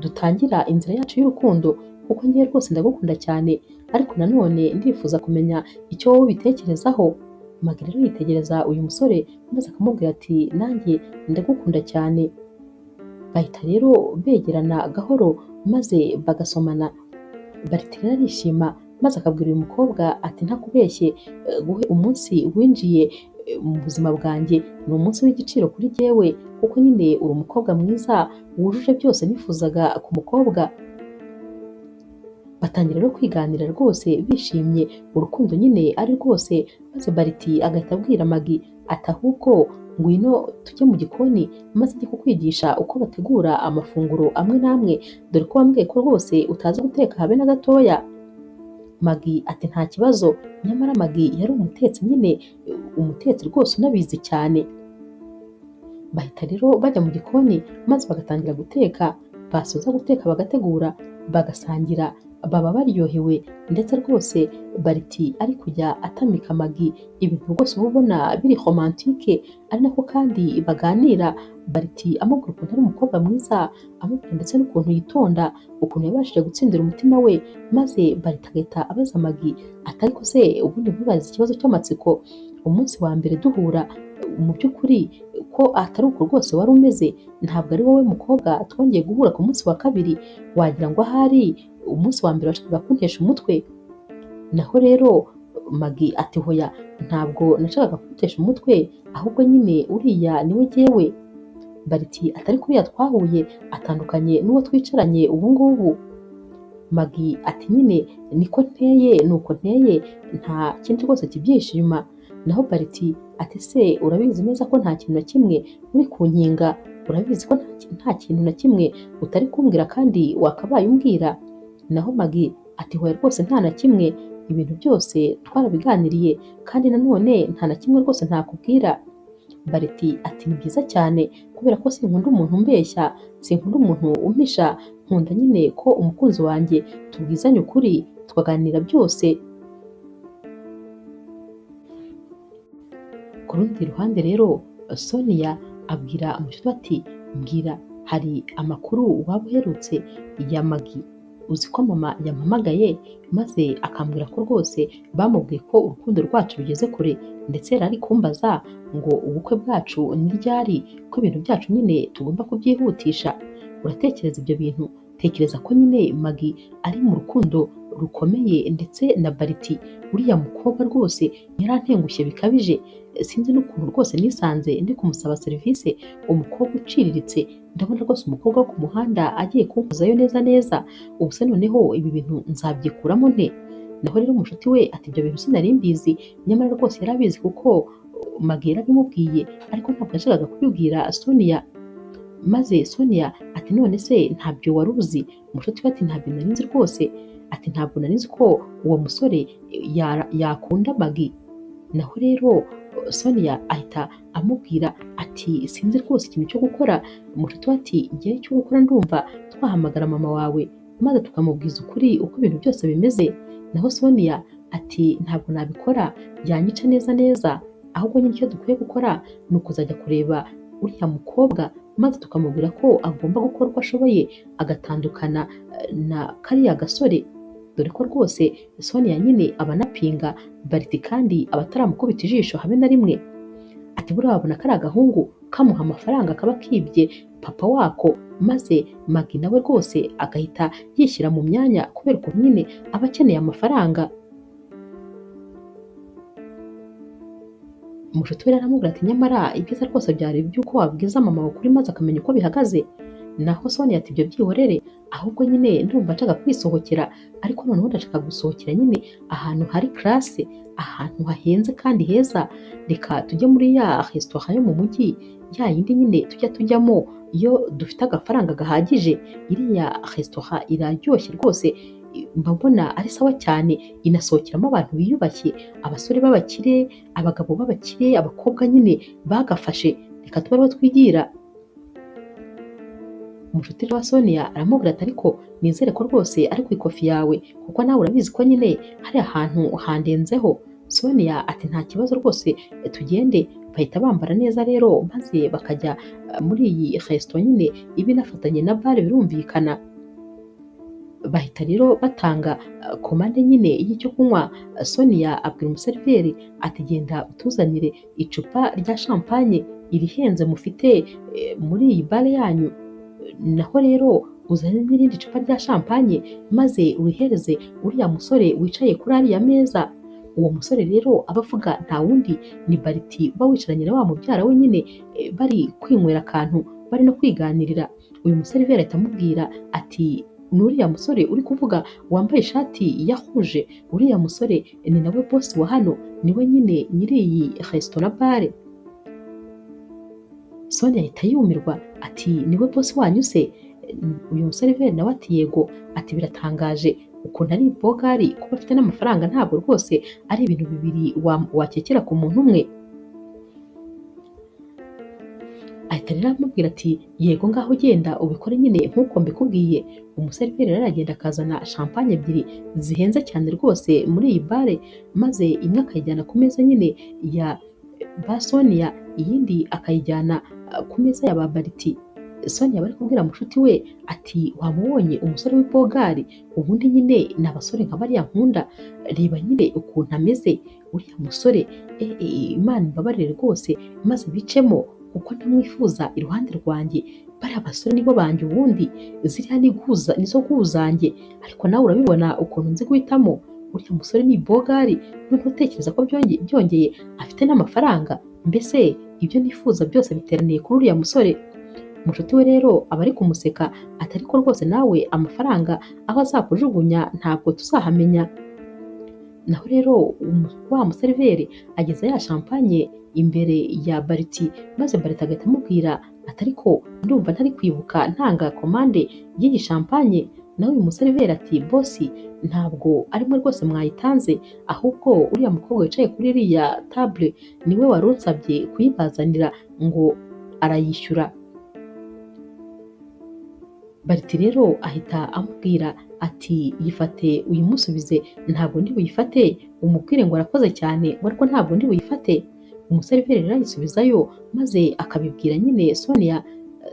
dutangira inzira yacu y'urukundo kuko ngiye rwose ndagukunda cyane, ariko nanone ndifuza kumenya icyo wowe ubitekerezaho. Magi rero yitegereza uyu musore maze akamubwira ati nanjye ndagukunda cyane. Bahita rero begerana gahoro maze bagasomana. Bariti rero arishima maze akabwira uyu mukobwa ati ntakubeshye, guhe umunsi winjiye mu buzima bwanjye ni umunsi w'igiciro kuri jyewe, kuko nyine uri umukobwa mwiza wujuje byose nifuzaga ku mukobwa. Batangira rero kwiganira rwose bishimye, urukundo nyine ari rwose, maze Bariti agahita abwira Magi ati ahubwo ngwino tujye mu gikoni maze njye kukwigisha uko bategura amafunguro amwe n'amwe, dore ko wambwiye ko rwose utazi guteka habe na gatoya. Magi ati nta kibazo, nyamara Magi yari umutetsi nyine, umutetsi rwose unabizi cyane. Bahita rero bajya mu gikoni maze bagatangira guteka, basoza guteka bagategura, bagasangira, baba baryohewe ndetse rwose Bariti ari kujya atamika Magi ibintu rwose uba ubona biri romantike, ari nako kandi baganira. Bariti amubwira ukuntu ari umukobwa mwiza, amubwira ndetse n'ukuntu yitonda, ukuntu yabashije gutsindira umutima we, maze Bariti agahita abaza Magi ati ariko se ubundi nkubaze ikibazo cy'amatsiko, umunsi wa mbere duhura mu by'ukuri ko atari uko rwose wari umeze, ntabwo ari wowe mukobwa twongeye guhura ku munsi wa kabiri, wagira ngo ahari umunsi wa mbere washakaga kuntesha umutwe. Naho rero Magi ati hoya ntabwo nashakaga kugutesha umutwe, ahubwo nyine uriya niwe jyewe. Bariti atari kuriya twahuye atandukanye n'uwo twicaranye ubu ngubu. Magi ati nyine niko nteye nuko nteye, nta kindi rwose kibyihishe inyuma. Naho Bariti ati se urabizi neza ko nta kintu na kimwe uri kunkinga, urabizi ko nta kintu na kimwe utari kumbwira kandi wakabaye umbwira. Naho Magi ati hoya rwose nta na kimwe, ibintu byose twarabiganiriye kandi nanone nta na kimwe rwose ntakubwira. Bariti ati ni byiza cyane kubera ko sinkunda umuntu umbeshya, sinkunda umuntu umpisha, nkunda nyine ko umukunzi wanjye tubwizanye ukuri tukaganira byose. Ku rundi ruhande rero Sonia abwira mushuti ati mbwira hari amakuru waba uherutse ya Magi, uzi ko mama yampamagaye maze akambwira ko rwose bamubwiye ko urukundo rwacu rugeze kure, ndetse yari ari kumbaza ngo ubukwe bwacu ni ryari, ko ibintu byacu nyine tugomba kubyihutisha. Uratekereza ibyo bintu? Tekereza ko nyine Magi ari mu rukundo rukomeye ndetse na Bariti. Uriya mukobwa rwose yarantengushye bikabije, sinzi n'ukuntu rwose nisanze ndi kumusaba serivisi, umukobwa uciriritse, ndabona rwose umukobwa wo ku muhanda agiye kunkozayo neza neza, ubu se noneho ibi bintu nzabyikuramo nte? Naho rero umushuti we ati ibyo bintu sinari mbizi, nyamara rwose yarabizi kuko Magi yarabimubwiye, ariko ntabwo yashakaga kubibwira Sonia. Maze Sonia ati none se ntabyo wari uzi? Umushuti we ati ntabyo nari nzi rwose, ati ntabwo nari nzi ko uwo musore yakunda Magi. Naho rero Sonia ahita amubwira ati sinzi rwose ikintu cyo gukora. Umushuti we ati ngewe icyo gukora ndumva twahamagara mama wawe maze tukamubwiza ukuri uko ibintu byose bimeze. Naho Sonia ati ntabwo nabikora, yanyica neza neza, ahubwo nyine icyo dukwiye gukora ni ukuzajya kureba uriya mukobwa maze tukamubwira ko agomba gukora uko ashoboye agatandukana na kariya gasore, dore ko rwose Sonia nyine aba anapinga Bariti kandi aba ataramukubita ijisho habe na rimwe. Ati buriya wabona kariya gahungu kamuha amafaranga kaba kibye papa wako, maze Magi nawe rwose agahita yishyira mu myanya kubera ukuntu nyine aba akeneye amafaranga. Umushuti we aramubwira ati nyamara ibyiza rwose byari iby'uko wabwiza mama wawe ukuri maze akamenya uko bihagaze. Naho Sonia ati ibyo byihorere, ahubwo nyine ndumva nshaka kwisohokera, ariko noneho ndashaka gusohokera nyine ahantu hari classe, ahantu hahenze kandi heza, reka tujye muri ya restaurant yo mu mujyi, ya yindi nyine tujya tujyamo iyo dufite agafaranga gahagije, iriya restaurant iraryoshye rwose, mba mbona ari sawa cyane, inasohokeramo abantu biyubashye, abasore b'abakire, abagabo b'abakire, abakobwa nyine bagafashe, reka tube ariho twigira. Umushuti wa Sonia aramubwira ati ariko nizere ko rwose ari ku ikofi yawe, kuko nawe urabizi ko nyine hari ahantu handenzeho. Sonia ati nta kibazo rwose tugende. Bahita bambara neza rero maze bakajya muri iyi resitora nyine iba inafatanye na bare birumvikana. Bahita rero batanga komande nyine y'icyo kunywa. Sonia abwira umuseriveri ati genda utuzanire icupa rya champagne irihenze mufite muri iyi bare yanyu, naho rero uzane n'irindi cupa rya champagne maze urihereze uriya musore wicaye kuri ariya meza. Uwo musore rero aba avuga nta wundi ni Bariti uba wicaranye na wa mubyara we nyine, bari kwinywera akantu bari no kwiganirira. Uyu museriveri ahita amubwira ati ni uriya musore uri kuvuga wambaye ishati ya rouge, uriya musore ni nawe boss wa hano, niwe nyine nyiri iyi resitora bare. Sonia ahita yumirwa ati niwe boss wanyu se? Uyu museriveri nawe ati yego, ati biratangaje ukuntu ari bogari kuba afite n'amafaranga, ntabwo rwose ari ibintu bibiri wakekera ku muntu umwe. Ahita rero amubwira ati yego ngaho genda ubikore nyine nk'uko mbikubwiye. Umuseriveri rero aragenda akazana champagne ebyiri zihenze cyane rwose muri iyi bare, maze imwe akayijyana ku meza nyine ya ba Sonia, iyindi akayijyana ku meza ya ba Bariti. Sonia bari kubwira mushuti we ati wamubonye umusore w'ibogari, ubundi nyine ni abasore nka bariya nkunda, reba nyine ukuntu ameze uriya musore, Imana imbabarire rwose maze bicemo kuko ntamwifuza iruhande rwanjye, bariya basore nibo banjye ubundi, ziriya ni guza nizo guzanjye, ariko nawe urabibona ukuntu nzi guhitamo, uriya musore ni ibogari, noneho utekereza ko byongeye afite n'amafaranga, mbese ibyo nifuza byose biteraniye kuri uriya musore. Umushuti we rero aba ari kumuseka ati ariko rwose nawe amafaranga aho azakujugunya ntabwo tuzahamenya. Naho rero wa museriveri ageza ya champagne imbere ya Bariti, maze Bariti agahita amubwira ati ariko ndumva ntari kwibuka ntanga komande y'iyi champagne. Nawe uyu museriveri ati bosi ntabwo arimo rwose mwayitanze, ahubwo uriya mukobwa wicaye kuri iriya table niwe wari unsabye kuyibazanira ngo arayishyura. Bariti rero ahita amubwira ati yifate uyimusubize, ntabwo ndi buyifate, umubwire ngo arakoze cyane ngo ariko ntabwo ndi buyifate. Umuseriveri rero ayisubizayo maze akabibwira nyine Sonia.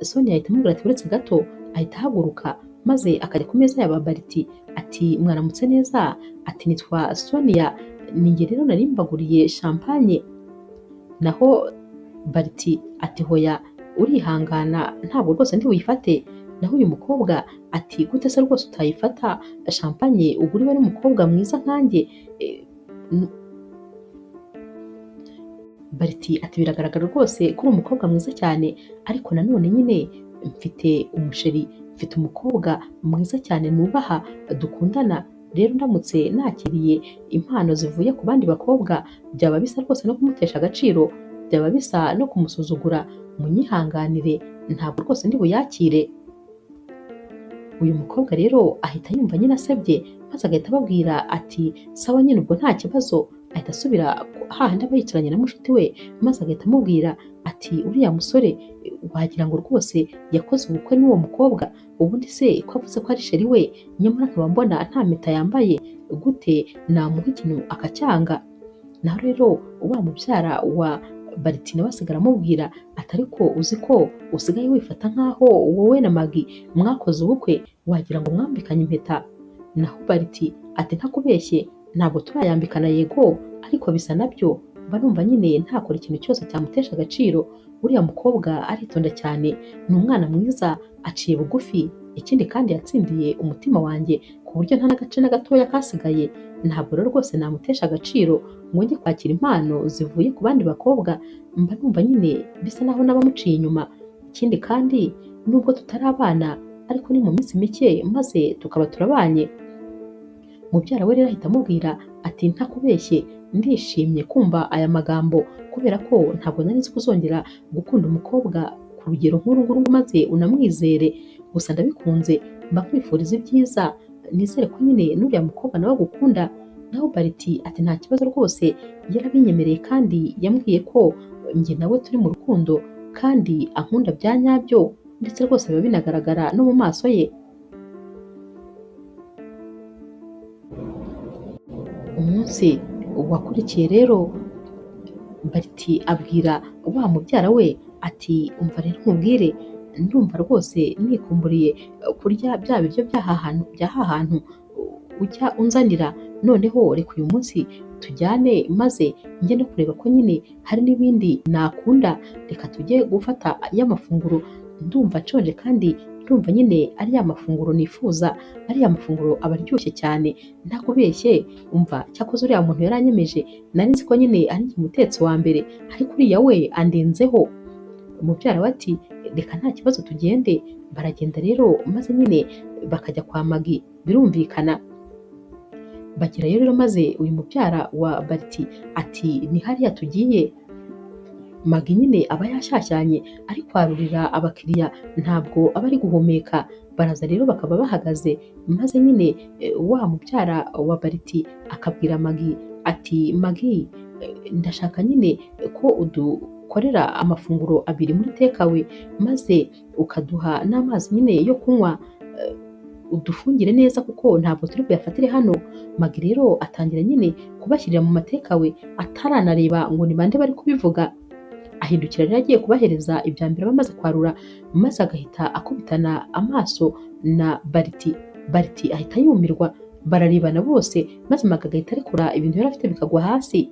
Sonia ahita amubwira ati uretse gato, ahita ahaguruka maze akajya ku meza ya ba Bariti ati mwaramutse neza, ati nitwa Sonia, ni njye rero nari mbaguriye champagne. Naho Bariti ati hoya urihangana ntabwo rwose ndi buyifate. Naho uyu mukobwa Ati gute se rwose utayifata champagne uguriwe n'umukobwa mwiza nkanjye? Bariti ati biragaragara rwose ko uri umukobwa mwiza cyane, ariko nanone nyine mfite umusheri, mfite umukobwa mwiza cyane nubaha dukundana, rero ndamutse nakiriye impano zivuye ku bandi bakobwa byaba bisa rwose no kumutesha agaciro, byaba bisa no kumusuzugura, munyihanganire ntabwo rwose ndi buyakire. Uyu mukobwa rero ahita yumva nyine asebye, maze agahita ababwira ati sawa nyine ubwo nta kibazo. Ahita asubira hahandi aba yicaranye na mushuti we, maze agahita amubwira ati uriya musore wagira ngo rwose yakoze ubukwe n'uwo mukobwa, ubundi se ko avuze ko ari sheri we, nyamara nkaba mbona nta mpeta yambaye, gute namuha ikintu akacyanga? Naho rero wa mubyara wa Bariti nawe asigara amubwira ati ariko uzi ko usigaye wifata nk'aho wowe na Magi mwakoze ubukwe, wagira ngo mwambikanye impeta. Naho Bariti ati ntakubeshye ntabwo turayambikana yego, ariko bisa nabyo, mba numva nyine ntakora ikintu cyose cyamutesha agaciro, uriya mukobwa aritonda cyane, ni umwana mwiza, aciye bugufi, ikindi kandi yatsindiye umutima wanjye ku buryo nta n'agace na gatoya kasigaye, ntabwo rero rwose namutesha agaciro ngo njye kwakira impano zivuye ku bandi bakobwa, mba numva nyine bisa naho n'abamuciye inyuma. Ikindi kandi nubwo tutari abana ariko ni mu minsi mike maze tukaba turabanye. Mubyara we rero ahita amubwira ati ntakubeshye ndishimye kumva aya magambo, kubera ko ntabwo nari nzi ko uzongera gukunda umukobwa ku rugero nk'uru nguru ngo maze unamwizere, gusa ndabikunze, mba nkwifuriza ibyiza, nizere ko nyine n'uriya mukobwa nawe agukunda. Naho Bariti ati nta kibazo rwose, yarabinyemereye kandi yambwiye ko njye nawe turi mu rukundo kandi ankunda bya nyabyo, ndetse rwose biba binagaragara no mu maso ye. Umunsi wakurikiye rero Bariti abwira wa mubyara we ati umva rero nkubwire, ndumva rwose nikumburiye kurya bya biryo by'aha hantu ujya unzanira, noneho reka uyu munsi tujyane maze njye no kureba ko nyine hari n'ibindi nakunda, reka tujye gufata ya mafunguro, ndumva nshonje kandi ndumva nyine ari ya mafunguro nifuza, ariya mafunguro aba aryoshye cyane ntakubeshye, umva cyakoze uriya muntu yaranyemeje, nari nzi ko nyine ari njye umutetsi wa mbere, ariko uriya we andinzeho. Mubyara we ati reka nta kibazo tugende. Baragenda rero maze nyine bakajya kwa Magi, birumvikana. Bagerayo rero maze uyu mubyara wa Bariti ati ni hariya tugiye. Magi nyine aba yashyashyanye ari kwarurira abakiriya, ntabwo aba ari guhumeka. Baraza rero bakaba bahagaze, maze nyine wa mubyara wa Bariti akabwira Magi ati Magi ndashaka nyine ko udukorera amafunguro abiri muri tekawe, maze ukaduha n'amazi nyine yo kunywa, udufungire neza kuko ntabwo turi buyafatire hano. Magi rero atangira nyine kubashyirira mu matekawe ataranareba ngo ni bande bari kubivuga. Ahindukira rero agiye kubahereza ibya mbere bamaze kwarura, maze agahita akubitana amaso na Bariti. Bariti ahita yumirwa, bararebana bose, maze Magi agahita arekura ibintu yari afite bikagwa hasi.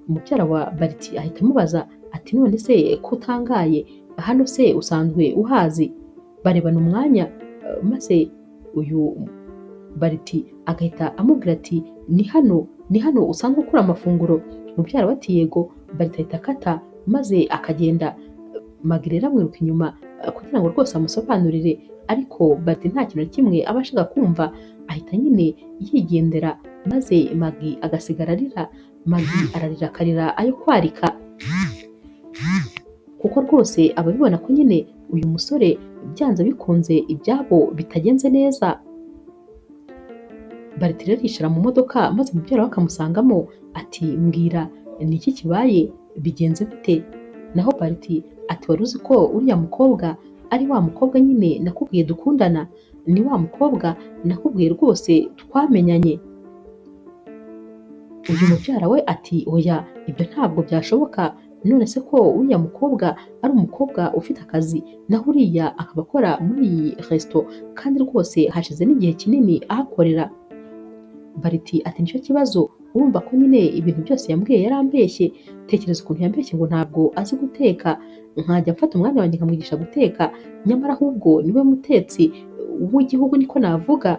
Mubyara wa Bariti ahita amubaza ati none se ko utangaye, hano se usanzwe uhazi? Barebana umwanya, maze uyu Bariti agahita amubwira ati ni hano, ni hano usanzwe ukura amafunguro? Mubyara we ati yego. Bariti ahita akata maze akagenda. Magi rero amwiruka inyuma kugira ngo rwose amusobanurire, ariko Bariti nta kintu na kimwe aba ashaka kumva, ahita nyine yigendera, maze Magi agasigara arira. Magi ararira akarira ayo kwarika, kuko rwose aba abibona ko nyine uyu musore byanze bikunze ibyabo bitagenze neza. Bariti rero yicara mu modoka, maze mubyara we akamusangamo ati mbwira ni iki kibaye, bigenze bite? Naho Bariti ati wari uzi ko uriya mukobwa ari wa mukobwa nyine nakubwiye dukundana, ni wa mukobwa nakubwiye rwose twamenyanye. Uyu mubyara we ati oya ibyo ntabwo byashoboka, none se ko uriya mukobwa ari umukobwa ufite akazi, naho uriya akaba akora muri iyi resto kandi rwose hashize n'igihe kinini ahakorera. Bariti ati nicyo kibazo, urumva ko nyine ibintu byose yambwiye yarambeshye, tekereza ukuntu yambeshye ngo ntabwo azi guteka, nkajya mfata umwanya wanjye nkamwigisha guteka, nyamara ahubwo niwe mutetsi w'igihugu niko navuga.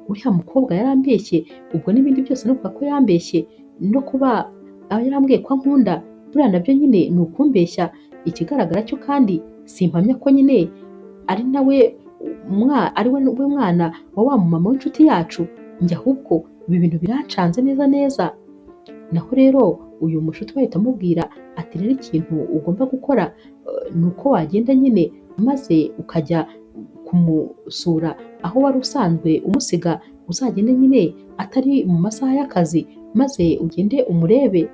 Uriya mukobwa yarambeshye, ubwo n'ibindi byose no kuvuga ko yambeshye no kuba yarambwiye ko ankunda, buriya nabyo nyine ni ukumbeshya. Ikigaragara cyo kandi simpamya ko nyine ari nawe ari we mwana wa wa mumama w'inshuti yacu, njye ahubwo ibi bintu birancanze neza neza. Naho rero uyu mushuti we ahita amubwira ati rero ikintu ugomba gukora ni uko wagenda nyine maze ukajya kumusura aho wari usanzwe umusiga, uzagende nyine atari mu masaha y'akazi maze ugende umurebe.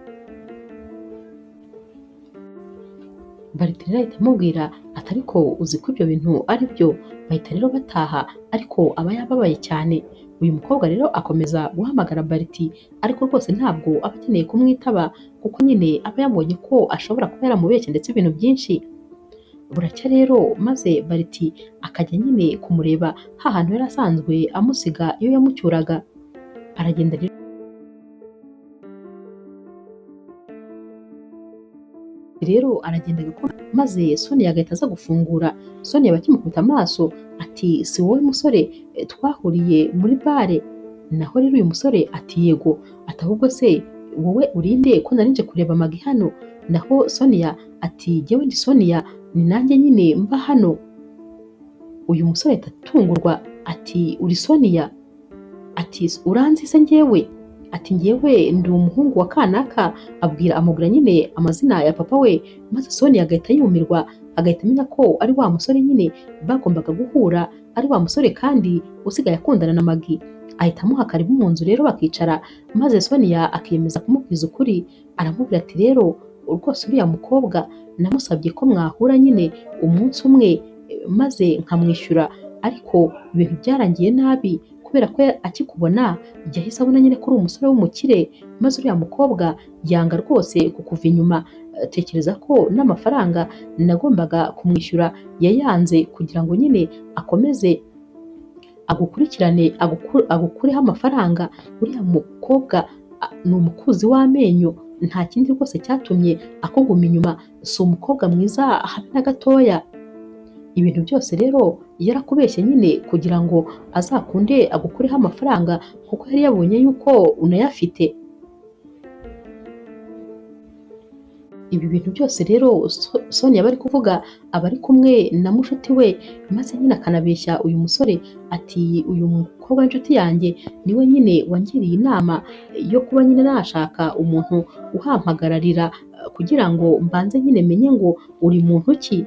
Barita rero ahita amubwira ati ariko uzi ko ibyo bintu ari byo. Bahita rero bataha, ariko aba yababaye cyane. Uyu mukobwa rero akomeza guhamagara Bariti, ariko rwose ntabwo aba akeneye kumwitaba kuko nyine aba yabonye ko ashobora kuba yaramubeshye ndetse ibintu byinshi. Buracya rero maze Bariti akajya nyine kumureba ha hantu yari asanzwe amusiga iyo yamucyuraga. Aragenda rero aragenda agakora, maze Sonia agahita aza gufungura. Sonia bakimukubita amaso ati si wowe musore twahuriye muri bare? Naho rero uyu musore ati yego, ati ahubwo se wowe urinde ko nari nje kureba Magi hano? Naho Sonia ati jyewe ndi Sonia, ni nanjye nyine mba hano. Uyu musore ahita atungurwa ati uri Sonia? Ati uranzi se njyewe? Ati njyewe ndi umuhungu wa kanaka. Abwira amubwira nyine amazina ya papa we, maze Sonia agahita yumirwa, agahita amenya ko ari wa musore nyine bagombaga guhura, ari wa musore kandi usigaye akundana na Magi. Ahita amuha karibu mu nzu rero bakicara, maze Sonia akiyemeza kumubwiza ukuri. Aramubwira ati rero rwose uriya mukobwa namusabye ko mwahura nyine umunsi umwe maze nkamwishyura, ariko ibintu byarangiye nabi kubera ko akikubona yahise abona nyine ko uri umusore w'umukire, maze uriya mukobwa yanga rwose kukuva inyuma. Tekereza ko n'amafaranga nagombaga kumwishyura yayanze kugira ngo nyine akomeze agukurikirane, agukureho amafaranga. Uriya mukobwa ni umukuzi w'amenyo, nta kindi rwose cyatumye akuguma inyuma, si umukobwa mwiza habe na gatoya. Ibintu byose rero yarakubeshye nyine kugira ngo azakunde agukureho amafaranga kuko yari yabonye yuko unayafite. Ibi bintu byose rero Sonia bari kuvuga aba ari kumwe na mushuti we, maze nyine akanabeshya uyu musore ati uyu mukobwa w'inshuti yanjye niwe nyine wangiriye inama yo kuba nyine nashaka umuntu uhampagararira kugira ngo mbanze nyine menye ngo uri muntu ki.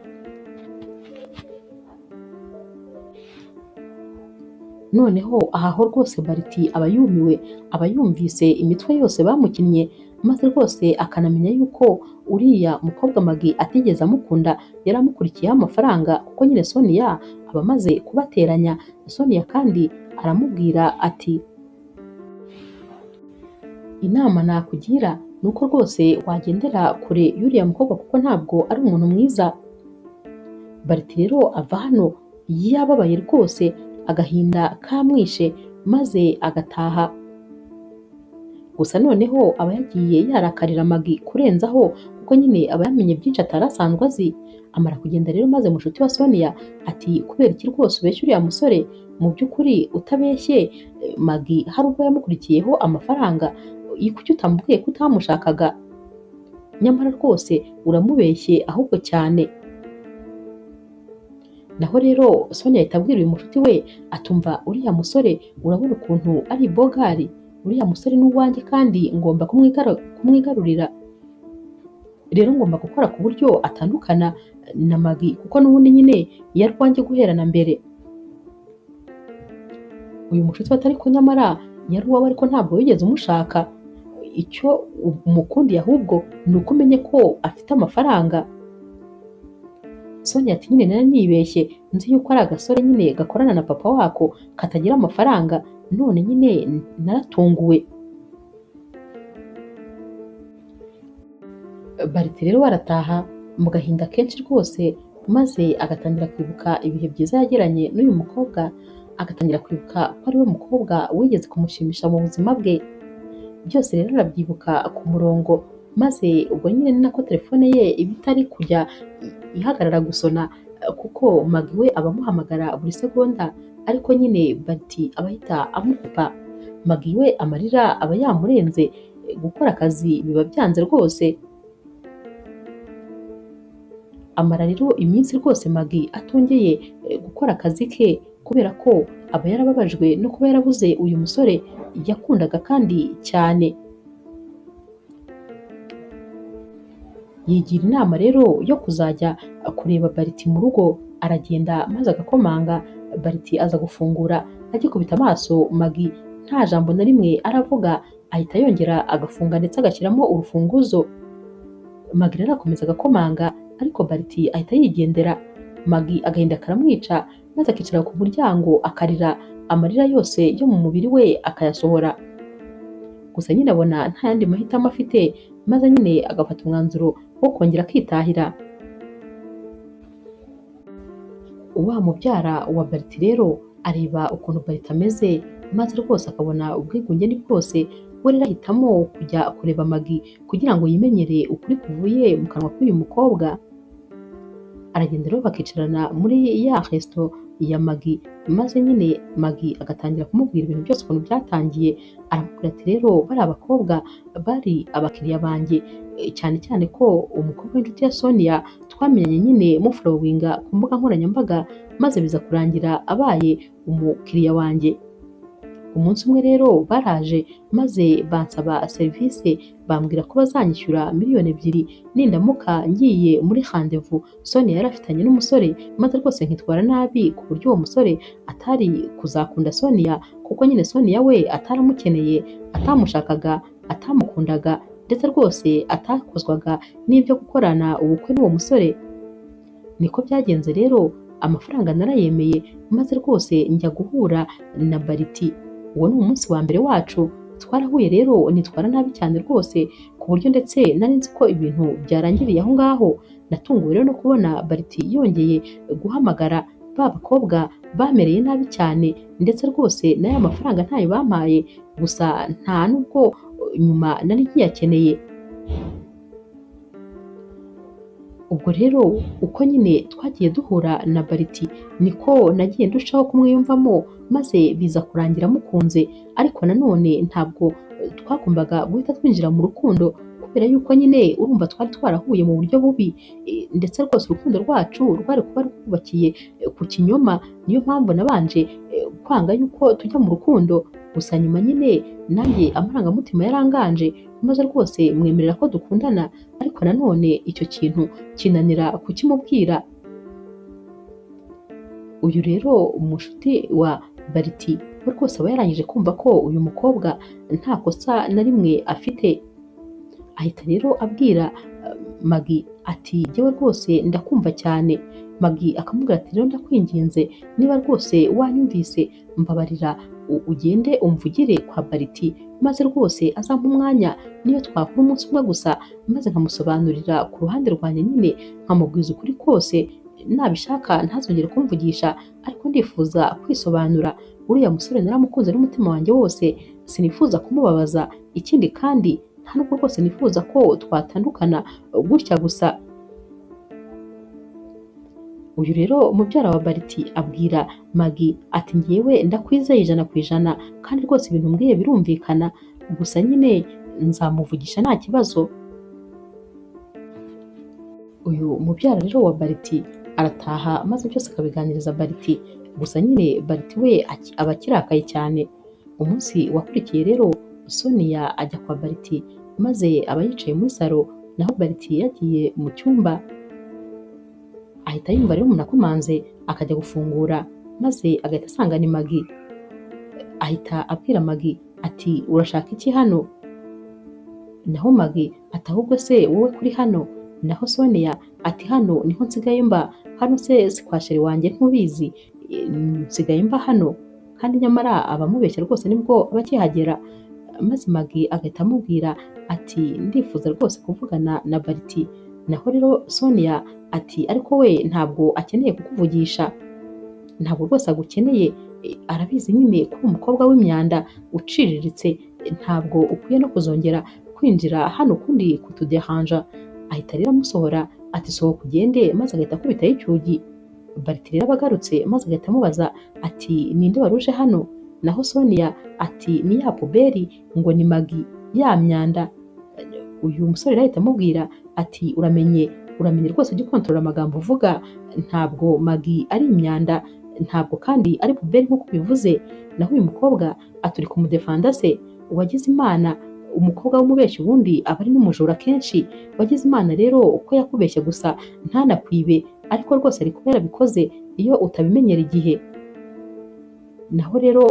Noneho aha ho rwose Bariti aba yumiwe, aba yumvise imitwe yose bamukinnye, maze rwose akanamenya yuko uriya mukobwa Magi atigeze amukunda, yaramukurikiyeho amafaranga kuko nyine Sonia aba amaze kubateranya. Sonia kandi aramubwira ati inama nakugira ni uko rwose wagendera kure y'uriya mukobwa kuko ntabwo ari umuntu mwiza. Bariti rero ava hano yababaye rwose, agahinda kamwishe, maze agataha. Gusa noneho aba yagiye yarakarira Magi kurenzaho kuko nyine aba yamenye byinshi atari asanzwe azi. Amara kugenda rero maze mushuti wa Sonia ati kubera iki rwose ubeshya uriya musore? Mu by'ukuri utabeshye Magi hari ubwo yamukurikiyeho amafaranga, kuki utamubwiye ko utamushakaga? Nyamara rwose uramubeshye ahubwo cyane. Naho rero Sonia ahita abwira uyu mushuti we atumva uriya musore urabona ukuntu ari bogari, uriya musore ni uwanjye kandi ngomba kumwigarurira, rero ngomba gukora ku buryo atandukana na Magi kuko n'ubundi nyine yari uwanjye guhera na mbere. Uyu mushuti we atari ko nyamara yari uwawe ariko ntabwo wigeze umushaka, icyo umukundiye ahubwo ni uko umenye ko afite amafaranga. Sonia ati nyine nari nibeshye, nzi yuko ari agasore nyine gakorana na papa wako katagira amafaranga, none nyine naratunguwe. Bariti rero barataha mu gahinda kenshi rwose, maze agatangira kwibuka ibihe byiza yagiranye n'uyu mukobwa, agatangira kwibuka ko ari we mukobwa wigeze kumushimisha mu buzima bwe. Byose rero arabyibuka ku murongo, maze ubwo nyine ni nako telefone ye iba itari kujya ihagarara gusona kuko Magi we abamuhamagara buri segonda, ariko nyine Bariti aba ahita amukupa. Magi we amarira aba yamurenze, gukora akazi biba byanze rwose. Amara rero iminsi rwose Magi atongeye gukora akazi ke kubera ko aba yarababajwe no kuba yarabuze uyu musore yakundaga kandi cyane. Yigira inama rero yo kuzajya kureba Bariti mu rugo, aragenda maze agakomanga, Bariti aza gufungura, agikubita amaso Magi nta jambo na rimwe aravuga, ahita yongera agafunga ndetse agashyiramo urufunguzo. Magi rero arakomeza agakomanga, ariko Bariti ahita yigendera. Magi agahinda karamwica, maze akicara ku muryango akarira amarira yose yo mu mubiri we akayasohora. Gusa nyine abona nta yandi mahitamo afite, maze nyine agafata umwanzuro wo kongera akitahira. Wa mubyara wa Bariti rero areba ukuntu Bariti ameze, maze rwose akabona ubwigunge ni bwose, we rero ahitamo kujya kureba Magi kugira ngo yimenyere ukuri kuvuye mu kanwa k'uyu mukobwa. Aragenda rero bakicarana muri ya resto ya Magi, maze nyine Magi agatangira kumubwira ibintu byose ukuntu byatangiye. Aramubwira ati rero bari abakobwa bari abakiriya banjye, cyane cyane ko umukobwa w'inshuti ya Sonia twamenyanye nyine mufollowinga ku mbuga nkoranyambaga, maze biza kurangira abaye umukiriya wanjye. Umunsi umwe rero baraje maze bansaba serivisi, bambwira ko bazanyishyura 2 miliyoni nindamuka ngiye muri rendez-vous Sonia yari afitanye n'umusore, maze rwose nkitwara nabi ku buryo uwo musore atari kuzakunda Sonia, kuko nyine Sonia we ataramukeneye, atamushakaga, atamukundaga, ndetse rwose atakozwaga n'ibyo gukorana ubukwe n'uwo musore. Niko byagenze rero, amafaranga narayemeye, maze rwose njya guhura na Bariti. Uwo ni umunsi wa mbere wacu, twarahuye rero nitwara nabi cyane rwose, ku buryo ndetse nari nzi ko ibintu byarangiriye aho ngaho. Natunguwe rero no kubona Bariti yongeye guhamagara ba bakobwa bamereye nabi cyane, ndetse rwose n'aya mafaranga ntayo bampaye, gusa nta nubwo nyuma nari nkiyakeneye. Ubwo rero uko nyine twagiye duhura na Bariti niko nagiye ndushaho kumwiyumvamo, maze biza kurangira mukunze, ariko nanone ntabwo twagombaga guhita twinjira mu rukundo kubera yuko nyine urumva twari twarahuye mu buryo bubi, ndetse rwose urukundo rwacu rwari kuba rwubakiye ku kinyoma. Niyo mpamvu nabanje kwanga yuko tujya mu rukundo, gusa nyuma nyine nanjye amarangamutima yaranganje, maze rwose mwemerera ko dukundana, ariko nanone icyo kintu kinanira kukimubwira. Uyu rero umushuti wa Bariti we rwose aba yarangije kumva ko uyu mukobwa nta kosa na rimwe afite. Ahita rero abwira Magi ati jyewe rwose ndakumva cyane. Magi akamubwira ati rero ndakwinginze, niba rwose wanyumvise mbabarira ugende umvugire kwa Bariti, maze rwose azampa umwanya niyo twakora umunsi umwe gusa, maze nkamusobanurira ku ruhande rwanjye nyine nkamubwiza ukuri kose, nabishaka ntazongere kumvugisha, ariko ndifuza kwisobanura. Uriya musore naramukunze n'umutima wanjye wose, sinifuza kumubabaza, ikindi kandi nta nubwo rwose nifuza ko twatandukana gutya gusa. Uyu rero mubyara wa Bariti abwira Magi ati njyewe ndakwizeye 100%, kandi rwose ibintu mbwiye birumvikana, gusa nyine nzamuvugisha nta kibazo. Uyu mubyara rero wa Bariti arataha maze byose akabiganiriza Bariti, gusa nyine Bariti we aba akirakaye cyane. Umunsi wakurikiye rero Sonia ajya kwa Bariti, maze aba yicaye muri salo, naho Bariti yagiye mu cyumba. Ahita yumva rero umuntu akomanze, akajya gufungura, maze agahita asanga ni Magi. Ahita abwira Magi ati urashaka iki hano? Naho Magi ati ahubwo se wowe kuri hano? Naho Sonia ati hano niho nsigaye mba, hano se si kwa sheri wanjye ntubizi, nsigaye mba hano. Kandi nyamara abamubeshya rwose nibwo aba akihagera. Maze Magi agahita amubwira ati ndifuza rwose kuvugana na Bariti. Naho rero Sonia ati ariko we ntabwo akeneye kukuvugisha, ntabwo rwose agukeneye, arabizi nyine ko uri umukobwa w'imyanda uciriritse, ntabwo ukwiye no kuzongera kwinjira hano ukundi kutuderanja. Ahita rero amusohora ati sohoka ugende, maze agahita akubitaho icyugi. Bariti rero abagarutse maze agahita amubaza ati ninde waruje hano? Naho Sonia ati ni ya puberi ngo ni Magi ya myanda. Uyu musore rero ahita amubwira ati uramenye uramenye rwose ujye ukontorora amagambo uvuga, ntabwo Magi ari imyanda, ntabwo kandi ari puberi nk'uko ubivuze. Naho uyu mukobwa aturi kumudefanda se, uwagize Imana umukobwa w'umubeshyi ubundi aba ari n'umujura kenshi, wagize Imana rero uko yakubeshya gusa ntanakwibe, ariko rwose ari kuba yarabikoze iyo utabimenyera igihe. Naho rero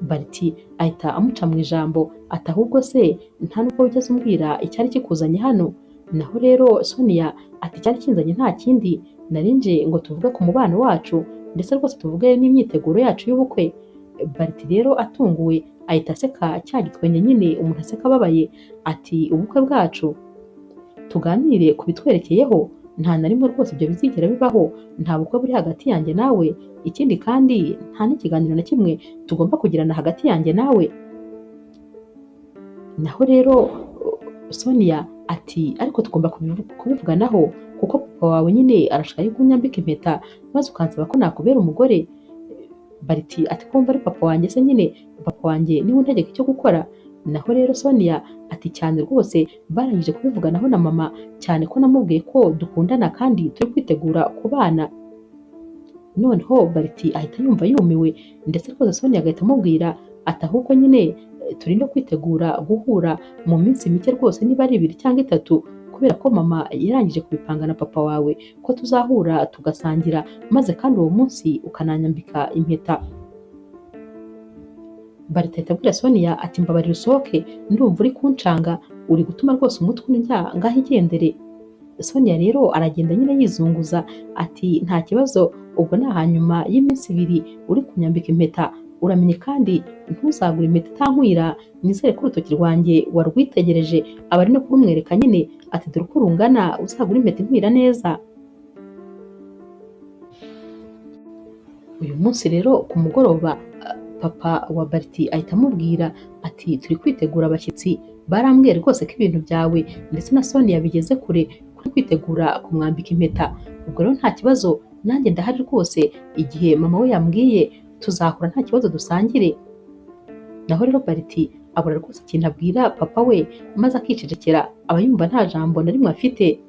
Bariti ahita amuca mu ijambo ati ahubwo se nta nubwo wigeze umbwira icyari kikuzanye hano. Naho rero Sonia ati icyari kinzanye nta kindi, nari nje ngo tuvuge ku mubano wacu ndetse rwose tuvuge n'imyiteguro yacu y'ubukwe. Bariti rero atunguwe ahita aseka cya gitwenge nyine umuntu aseka ababaye, ati ubukwe bwacu tuganire ku bitwerekeyeho, nta na rimwe rwose ibyo bizigera bibaho, nta bukwe buri hagati yanjye nawe, ikindi kandi nta n'ikiganiro na kimwe tugomba kugirana hagati yanjye nawe. Naho rero Sonia ati ariko tugomba kubivuganaho kuko papa wawe nyine arashaka yuko unyambika impeta maze ukansaba ko nakubera umugore. Bariti ati kumva ari papa wanjye se nyine, papa wanjye niwe untegeka icyo gukora. Naho rero Sonia ati cyane rwose barangije kubivuganaho na mama, cyane ko namubwiye ko dukundana kandi turi kwitegura kubana. Noneho Bariti ahita yumva yumiwe, ndetse rwose Sonia agahita amubwira ati ahubwo nyine turi no kwitegura guhura mu minsi mike rwose, niba ari 2 cyangwa 3, kubera ko mama yarangije kubipanga na papa wawe ko tuzahura tugasangira, maze kandi uwo munsi ukananyambika impeta. Bariti ahita abwira Sonia ati mbabarira usohoke, ndumva uri kuncanga, uri gutuma rwose umutwe undya, ngaho igendere. Sonia rero aragenda nyine yizunguza ati nta kibazo, ubwo ni hanyuma y'iminsi 2 uri kunyambika impeta, uramenye kandi ntuzagure impeta itankwira, nizere ko urutoki rwanjye warwitegereje. Aba ari no kurumwereka nyine ati dore uko rungana, uzagure impeta inkwira neza. Uyu munsi rero ku mugoroba papa wa Bariti ahita amubwira ati turi kwitegura abashyitsi, barambwiye rwose ko ibintu byawe ndetse na Sonia bigeze kure kuri kwitegura kumwambika impeta, ubwo rero nta kibazo nanjye ndahari rwose, igihe mama we yambwiye tuzahura nta kibazo dusangire. Naho rero Bariti abura rwose ikintu abwira papa we maze akicecekera, aba yumva nta jambo na rimwe afite.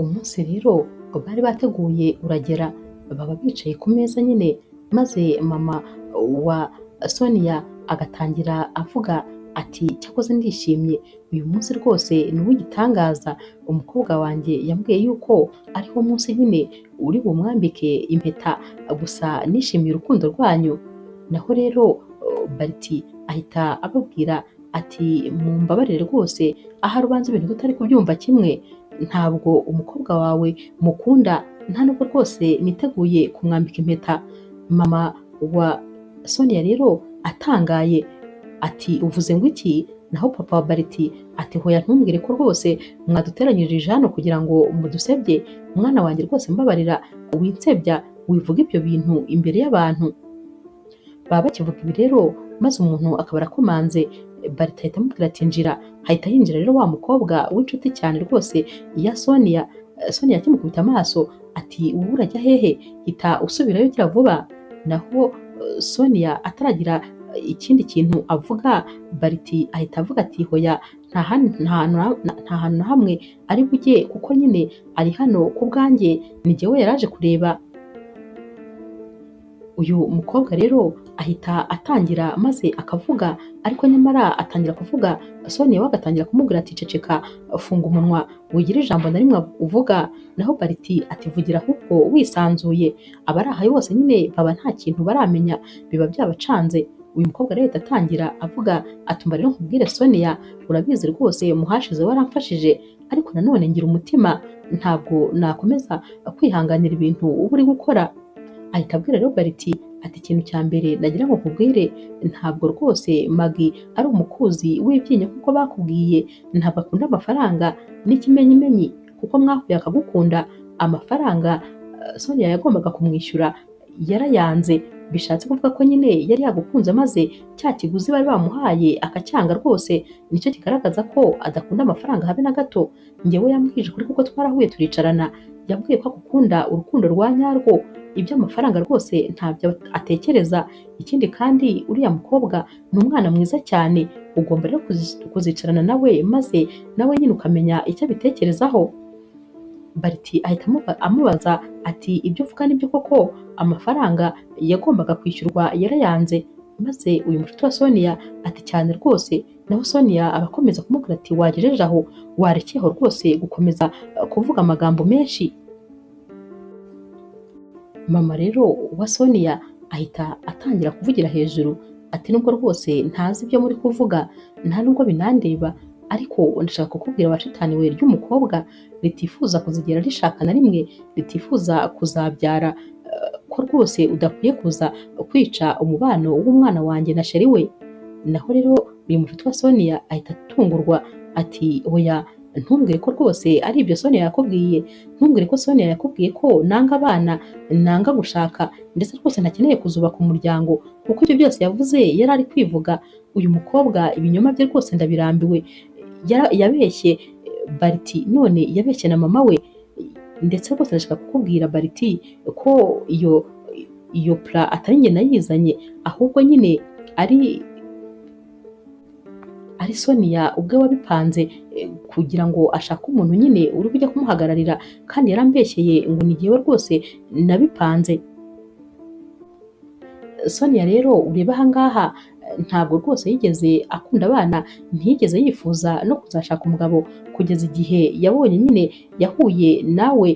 Umunsi rero bari bateguye uragera, baba bicaye ku meza nyine, maze mama wa Sonia agatangira avuga ati cyakoze ndishimye, uyu munsi rwose ni uw'igitangaza, umukobwa wanjye yambwiye yuko ariwo munsi nyine uri bumwambike impeta, gusa nishimiye urukundo rwanyu. Naho rero Bariti ahita ababwira ati mumbabarire rwose, ahari ubanza ibintu tutari kubyumva kimwe, ntabwo umukobwa wawe mukunda, nta nubwo rwose niteguye kumwambika impeta. Mama wa Sonia rero atangaye ati uvuze ngo iki? Naho papa wa Bariti ati hoya ntumbwire ko rwose mwaduteranyirije hano kugira ngo mudusebye, mwana wanjye rwose mbabarira, winsebya, wivuga ibyo bintu imbere y'abantu. Baba bakivuga ibi rero maze umuntu akaba arakomanze, Bariti ahita amubwira ati injira. Hahita yinjira rero wa mukobwa w'inshuti cyane rwose ya Sonia. Sonia akimukubita amaso ati wowe urajya hehe? Hita usubirayo gira vuba. Naho Sonia ataragira ikindi kintu avuga, Bariti ahita avuga ati hoya nta hantu na hamwe ari bujye, kuko nyine ari hano ku bwanjye, ni jyewe yaraje kureba. Uyu mukobwa rero ahita atangira maze akavuga, ariko nyamara atangira kuvuga Sonia we agatangira kumubwira ati ceceka, funga umunwa, wigira ijambo na rimwe uvuga. Naho Bariti ati vugira ahubwo wisanzuye. Abari aha bose nyine baba nta kintu baramenya, biba byabacanze. Uyu mukobwa rero ahita atangira avuga ati umva rero nkubwire Sonia, urabizi rwose muhashize waramfashije, ariko nanone ngira umutima, ntabwo nakomeza kwihanganira ibintu uba uri gukora. Ahita abwira rero Bariti ati ikintu cya mbere nagira ngo nkubwire, ntabwo rwose Magi ari umukuzi w'ibyinyo kuko bakubwiye, ntabwo akunda amafaranga n'ikimenyimenyi, kuko mwahuye akagukunda, amafaranga Sonia yagombaga kumwishyura Yarayanze, bishatse kuvuga ko nyine yari yagukunze maze cya kiguzi bari bamuhaye akacyanga rwose, nicyo kigaragaza ko adakunda amafaranga habe na gato. Njyewe yambwije ukuri kuko twarahuye turicarana, yambwiye ko agukunda urukundo rwa nyarwo, iby'amafaranga rwose ntabyo atekereza. Ikindi kandi uriya mukobwa ni umwana mwiza cyane, ugomba rero kuzicarana nawe maze nawe nyine ukamenya icyo abitekerezaho. Bariti ahita amubaza ati ibyo uvuga nibyo koko, amafaranga yagombaga kwishyurwa yarayanze? Maze uyu mushuti wa Sonia ati cyane rwose. Naho Sonia aba akomeza kumubwira ati wagejeje aho, warekeyeho rwose gukomeza kuvuga amagambo menshi. Mama rero wa Sonia ahita atangira kuvugira hejuru ati nubwo rwose ntazi ibyo muri kuvuga, nta nubwo binandeba, ariko ndashaka kukubwira wa shitani we ry'umukobwa ritifuza kuzigera rishaka na rimwe, ritifuza kuzabyara, ko rwose udakwiye kuza kwica umubano w'umwana wanjye na sheri we. Naho rero uyu mushuti wa Sonia ahita atungurwa ati oya, ntumbwire ko rwose ari ibyo Sonia yakubwiye, ntumbwire ko Sonia yakubwiye ko nanga abana, nanga gushaka, ndetse rwose ntakeneye kuzubaka umuryango, kuko ibyo byose yavuze yari ari kwivuga. Uyu mukobwa ibinyoma bye rwose ndabirambiwe, yabeshye Bariti, none yabeshye na mama we. Ndetse rwose ndashaka kukubwira Bariti ko iyo pla atari njye nayizanye, ahubwo nyine ari Sonia ubwe wabipanze kugira ngo ashake umuntu nyine uri kujya kumuhagararira, kandi yarambeshyeye ngo ni jyewe rwose nabipanze. Sonia rero ureba aha ngaha ntabwo rwose yigeze akunda abana, ntiyigeze yifuza no kuzashaka umugabo kugeza igihe yabonye nyine yahuye nawe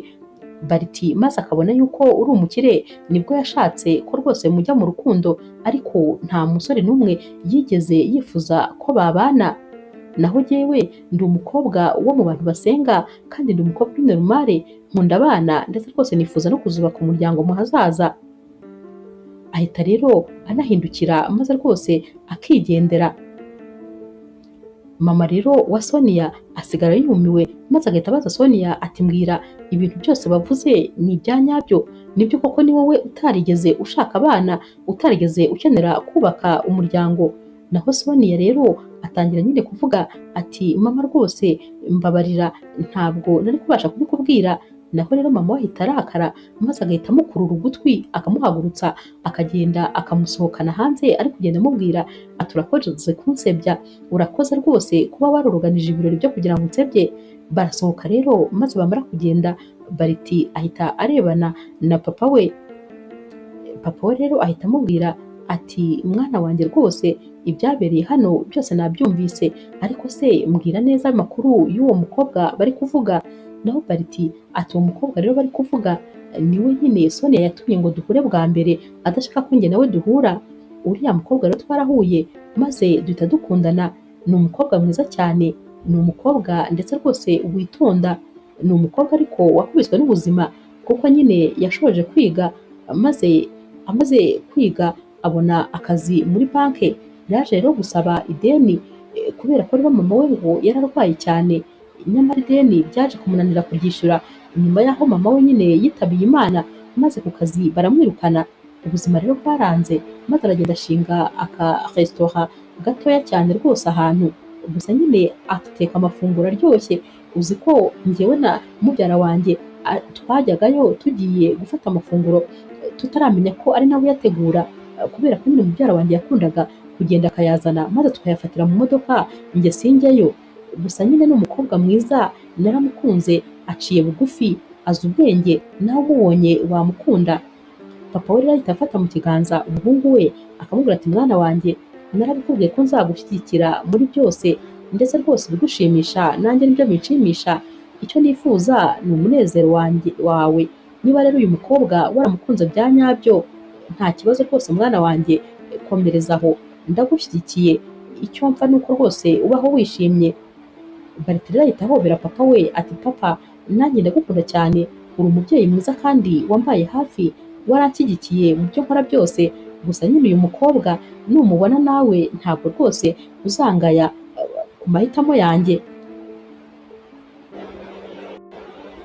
Bariti, maze akabona yuko uri umukire, nibwo yashatse ko rwose mujya mu rukundo, ariko nta musore n'umwe yigeze yifuza ko babana. Naho jyewe ndi umukobwa wo mu bantu basenga, kandi ndi umukobwa w'innormale, nkunda abana, ndetse rwose nifuza no kuzubaka umuryango mu hazaza. Ahita rero anahindukira maze rwose akigendera. Mama rero wa Sonia asigara yumiwe, maze agahita abaza Sonia ati mbwira ibintu byose bavuze ni ibya nyabyo, nibyo koko ni wowe utarigeze ushaka abana, utarigeze ukenera kubaka umuryango? Naho Sonia rero atangira nyine kuvuga ati mama rwose mbabarira, ntabwo nari kubasha kubikubwira. Naho rero mama we ahita arakara, maze agahita amukurura ugutwi akamuhagurutsa, akagenda akamusohokana hanze, ari kugenda amubwira ati urakoze kunsebya, urakoze rwose kuba waruruganije ibirori byo kugira ngo unsebye. Barasohoka rero, maze bamara kugenda Bariti ahita arebana na papa we. Papa we rero ahita amubwira ati mwana wanjye rwose ibyabereye hano byose nabyumvise, ariko se mbwira neza amakuru y'uwo mukobwa bari kuvuga. Naho Bariti ati uwo mukobwa rero bari kuvuga niwe nyine Sonia yatumye ngo duhure bwa mbere, adashaka ko njye nawe duhura. Uriya mukobwa rero twarahuye maze duhita dukundana, ni umukobwa mwiza cyane, ni umukobwa ndetse rwose witonda, ni umukobwa ariko wakubiswe n'ubuzima, kuko nyine yashoje kwiga, maze amaze kwiga abona akazi muri banki. Yaje rero gusaba ideni kubera ko rero mama we ngo yararwaye cyane, nyamara ideni byaje kumunanira kuryishyura nyuma y'aho mama we nyine yitabiye Imana, maze ku kazi baramwirukana. Ubuzima rero bwaranze, maze aragenda ashinga aka resitora gatoya cyane rwose ahantu, gusa nyine ateka amafunguro aryoshye. Uzi ko njyewe na mubyara wanjye twajyagayo tugiye gufata amafunguro tutaramenya ko ari nawe uyategura, kubera ko nyine mubyara wanjye yakundaga kugenda akayazana maze tukayafatira mu modoka, njye sinjyayo. Gusa nyine ni umukobwa mwiza, naramukunze, aciye bugufi, azi ubwenge, nawe umubonye wamukunda. Papa we rero ahita afata mu kiganza umuhungu we akamubwira ati mwana wanjye narabikubwiye ko nzagushyigikira muri byose, ndetse rwose ibigushimisha nanjye nibyo binshimisha, icyo nifuza ni umunezero wanjye wawe. Niba rero uyu mukobwa waramukunze bya nyabyo, nta kibazo rwose mwana wanjye, komereza aho, ndagushyigikiye, icyo mpfa ni uko rwose ubaho wishimye. Bariti rero ahita ahobera papa we ati papa nanjye ndagukunda cyane, uri umubyeyi mwiza kandi wambaye hafi, waranshyigikiye mu byo nkora byose, gusa nyine uyu mukobwa numubona nawe ntabwo rwose uzangaya ku mahitamo yanjye.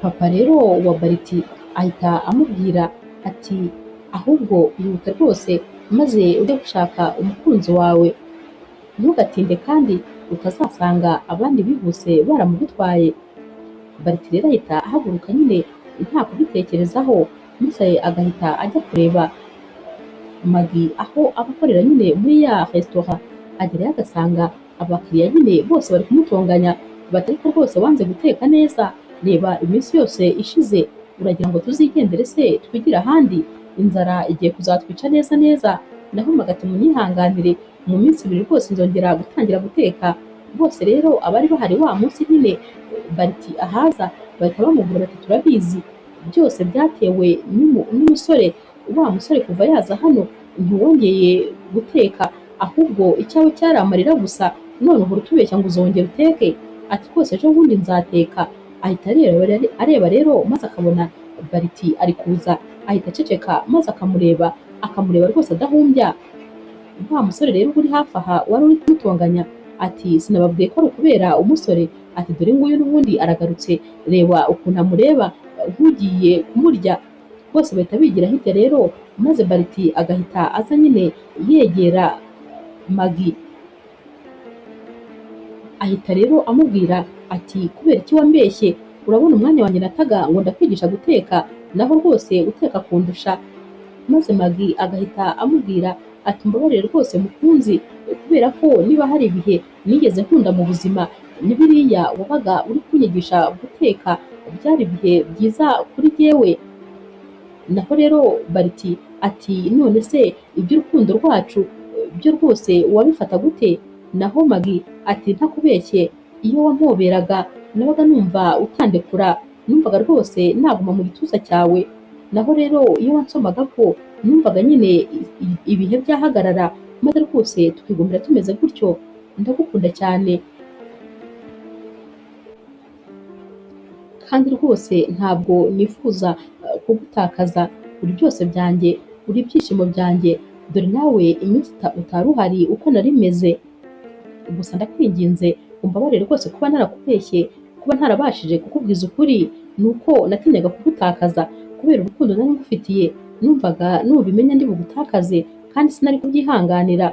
Papa rero wa Bariti ahita amubwira ati Ahubwo ihute rwose maze ujye gushaka umukunzi wawe, ntugatinde kandi utazasanga abandi bihuse baramugutwaye. Bariti rero ahita ahaguruka nyine nta kubitekerezaho, maze agahita ajya kureba Magi aho aba akorera nyine muri ya resitora. Agerayo agasanga abakiriya nyine bose bari kumutonganya, bati ariko rwose wanze guteka neza, reba iminsi yose ishize uragira ngo tuzigendere se twigire ahandi, inzara igiye kuzatwica neza neza. Naho Magi ati munyihanganire, mu minsi ibiri rwose nzongera gutangira guteka. Bose rero abari bahari wa munsi nyine Bariti ahaza bahita bamubwira bati turabizi byose byatewe n'umusore, wa musore kuva yaza hano ntiwongeye guteka, ahubwo icyawe cyari amarira gusa, none uhora utubeshya ngo uzongera uteke. Ati rwose ejo bundi nzateka. Ahita areba rero maze akabona Bariti ari kuza, ahita aceceka maze akamureba rwose adahumbya. Wa musore rero uri hafi aha wari uri kumutonganya ati sinababwiye ko ari ukubera umusore, ati dore nguyu n'ubundi aragarutse, reba ukuntu amureba nk'ugiye kumurya. Bose bahita bigira hirya rero, maze Bariti agahita aza nyine yegera Magi, ahita rero amubwira ati kubera iki wambeshye, urabona umwanya wanjye nataga ngo ndakwigisha guteka, naho rwose uteka kundusha. Maze Magi agahita amubwira ati mbabarire rwose mukunzi, kubera ko niba hari ibihe nigeze nkunda mu buzima ni biriya wabaga uri kunyigisha guteka, byari ibihe byiza kuri jyewe. Naho rero Bariti ati none se iby'urukundo rwacu byo rwose wabifata gute? Naho Magi ati ntakubeshye, iyo wampoberaga nabaga numva utandekura, numvaga rwose naguma mu gituza cyawe. Naho rero iyo wansomaga ko numvaga nyine ibihe byahagarara, maze rwose tukigumira tumeze gutyo, ndagukunda cyane kandi rwose ntabwo nifuza kugutakaza, uri byose byanjye, uri ibyishimo byanjye, dore nawe iminsi utari uhari uko nari meze. Gusa ndakwinginze umbabarire rwose kuba narakubeshye, kuba ntarabashije kukubwiza ukuri, ni uko natinyaga kugutakaza kubera urukundo nari ngufitiye, numvaga nubimenya ndi bugutakaze kandi sinari kubyihanganira.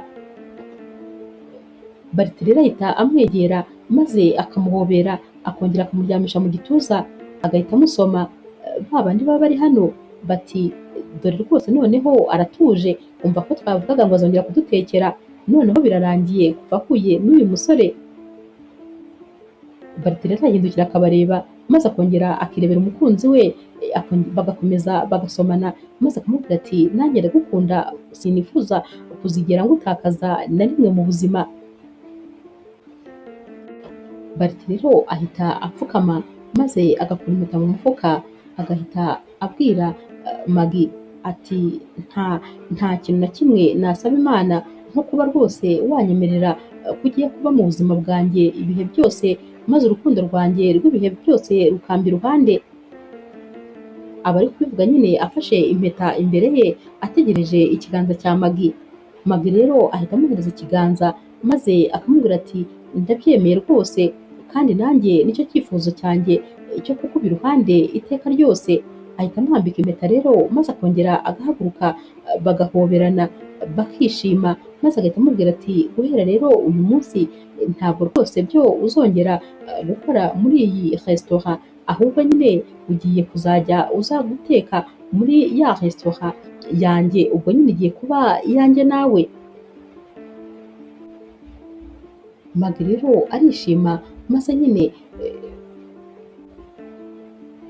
Bariti rero ahita amwegera maze akamuhobera, akongera akamuryamisha mu gituza, agahita amusoma. Ba bandi baba bari hano bati dore rwose noneho aratuje, umva ko twavugaga ngo azongera kudutekera, noneho birarangiye kuva ahuye n'uyu musore. Bariti rero arahindukira akabareba, maze akongera akirebera umukunzi we, bagakomeza bagasomana, maze akamubwira ati nanjye ndagukunda, sinifuza kuzigera ngutakaza na rimwe mu buzima. Bariti rero ahita apfukama maze agakura impeta mu mufuka, agahita abwira Magi ati nta kintu na kimwe nasaba Imana nko kuba rwose wanyemerera ko ugiye kuba mu buzima bwanjye ibihe byose, maze urukundo rwanjye rw'ibihe byose rukamba iruhande. Aba ari kubivuga nyine afashe impeta imbere ye, ategereje ikiganza cya Magi. Magi rero ahita amuhereza ikiganza maze akamubwira ati ndabyemeye rwose, kandi nanjye nicyo cyifuzo cyanjye cyo kukuba iruhande iteka ryose. Ahita amwambika impeta rero, maze akongera agahaguruka bagahoberana bakishima, maze agahita amubwira ati guhera rero uyu munsi ntabwo rwose byo uzongera gukora muri iyi resitora, ahubwo nyine ugiye kuzajya uza guteka muri ya resitora yanjye, ubwo nyine igiye kuba iyanjye nawe. Magi rero arishima, maze nyine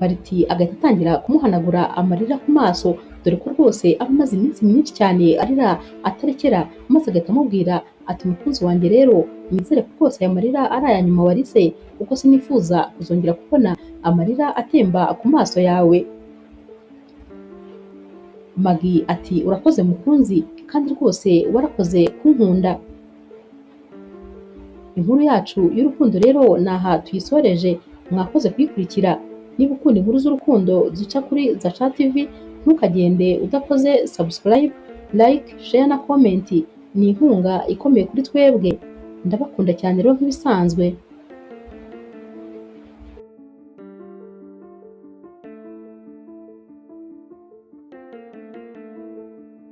Bariti agahita atangira kumuhanagura amarira ku maso, dore ko rwose aba amaze iminsi myinshi cyane arira atarekera, maze agahita amubwira ati mukunzi wanjye rero nizere ko rwose aya marira ari aya nyuma warize, kuko sinifuza kuzongera kubona amarira atemba ku maso yawe. Magi ati urakoze mukunzi, kandi rwose warakoze kunkunda. Inkuru yacu y'urukundo rero ni aha tuyisoreje, mwakoze kuyikurikira. Niba ukunda inkuru z'urukundo zica kuri Zaca TV, ntukagende udakoze subscribe, like, share na comment, ni inkunga ikomeye kuri twebwe. Ndabakunda cyane rero nk'ibisanzwe.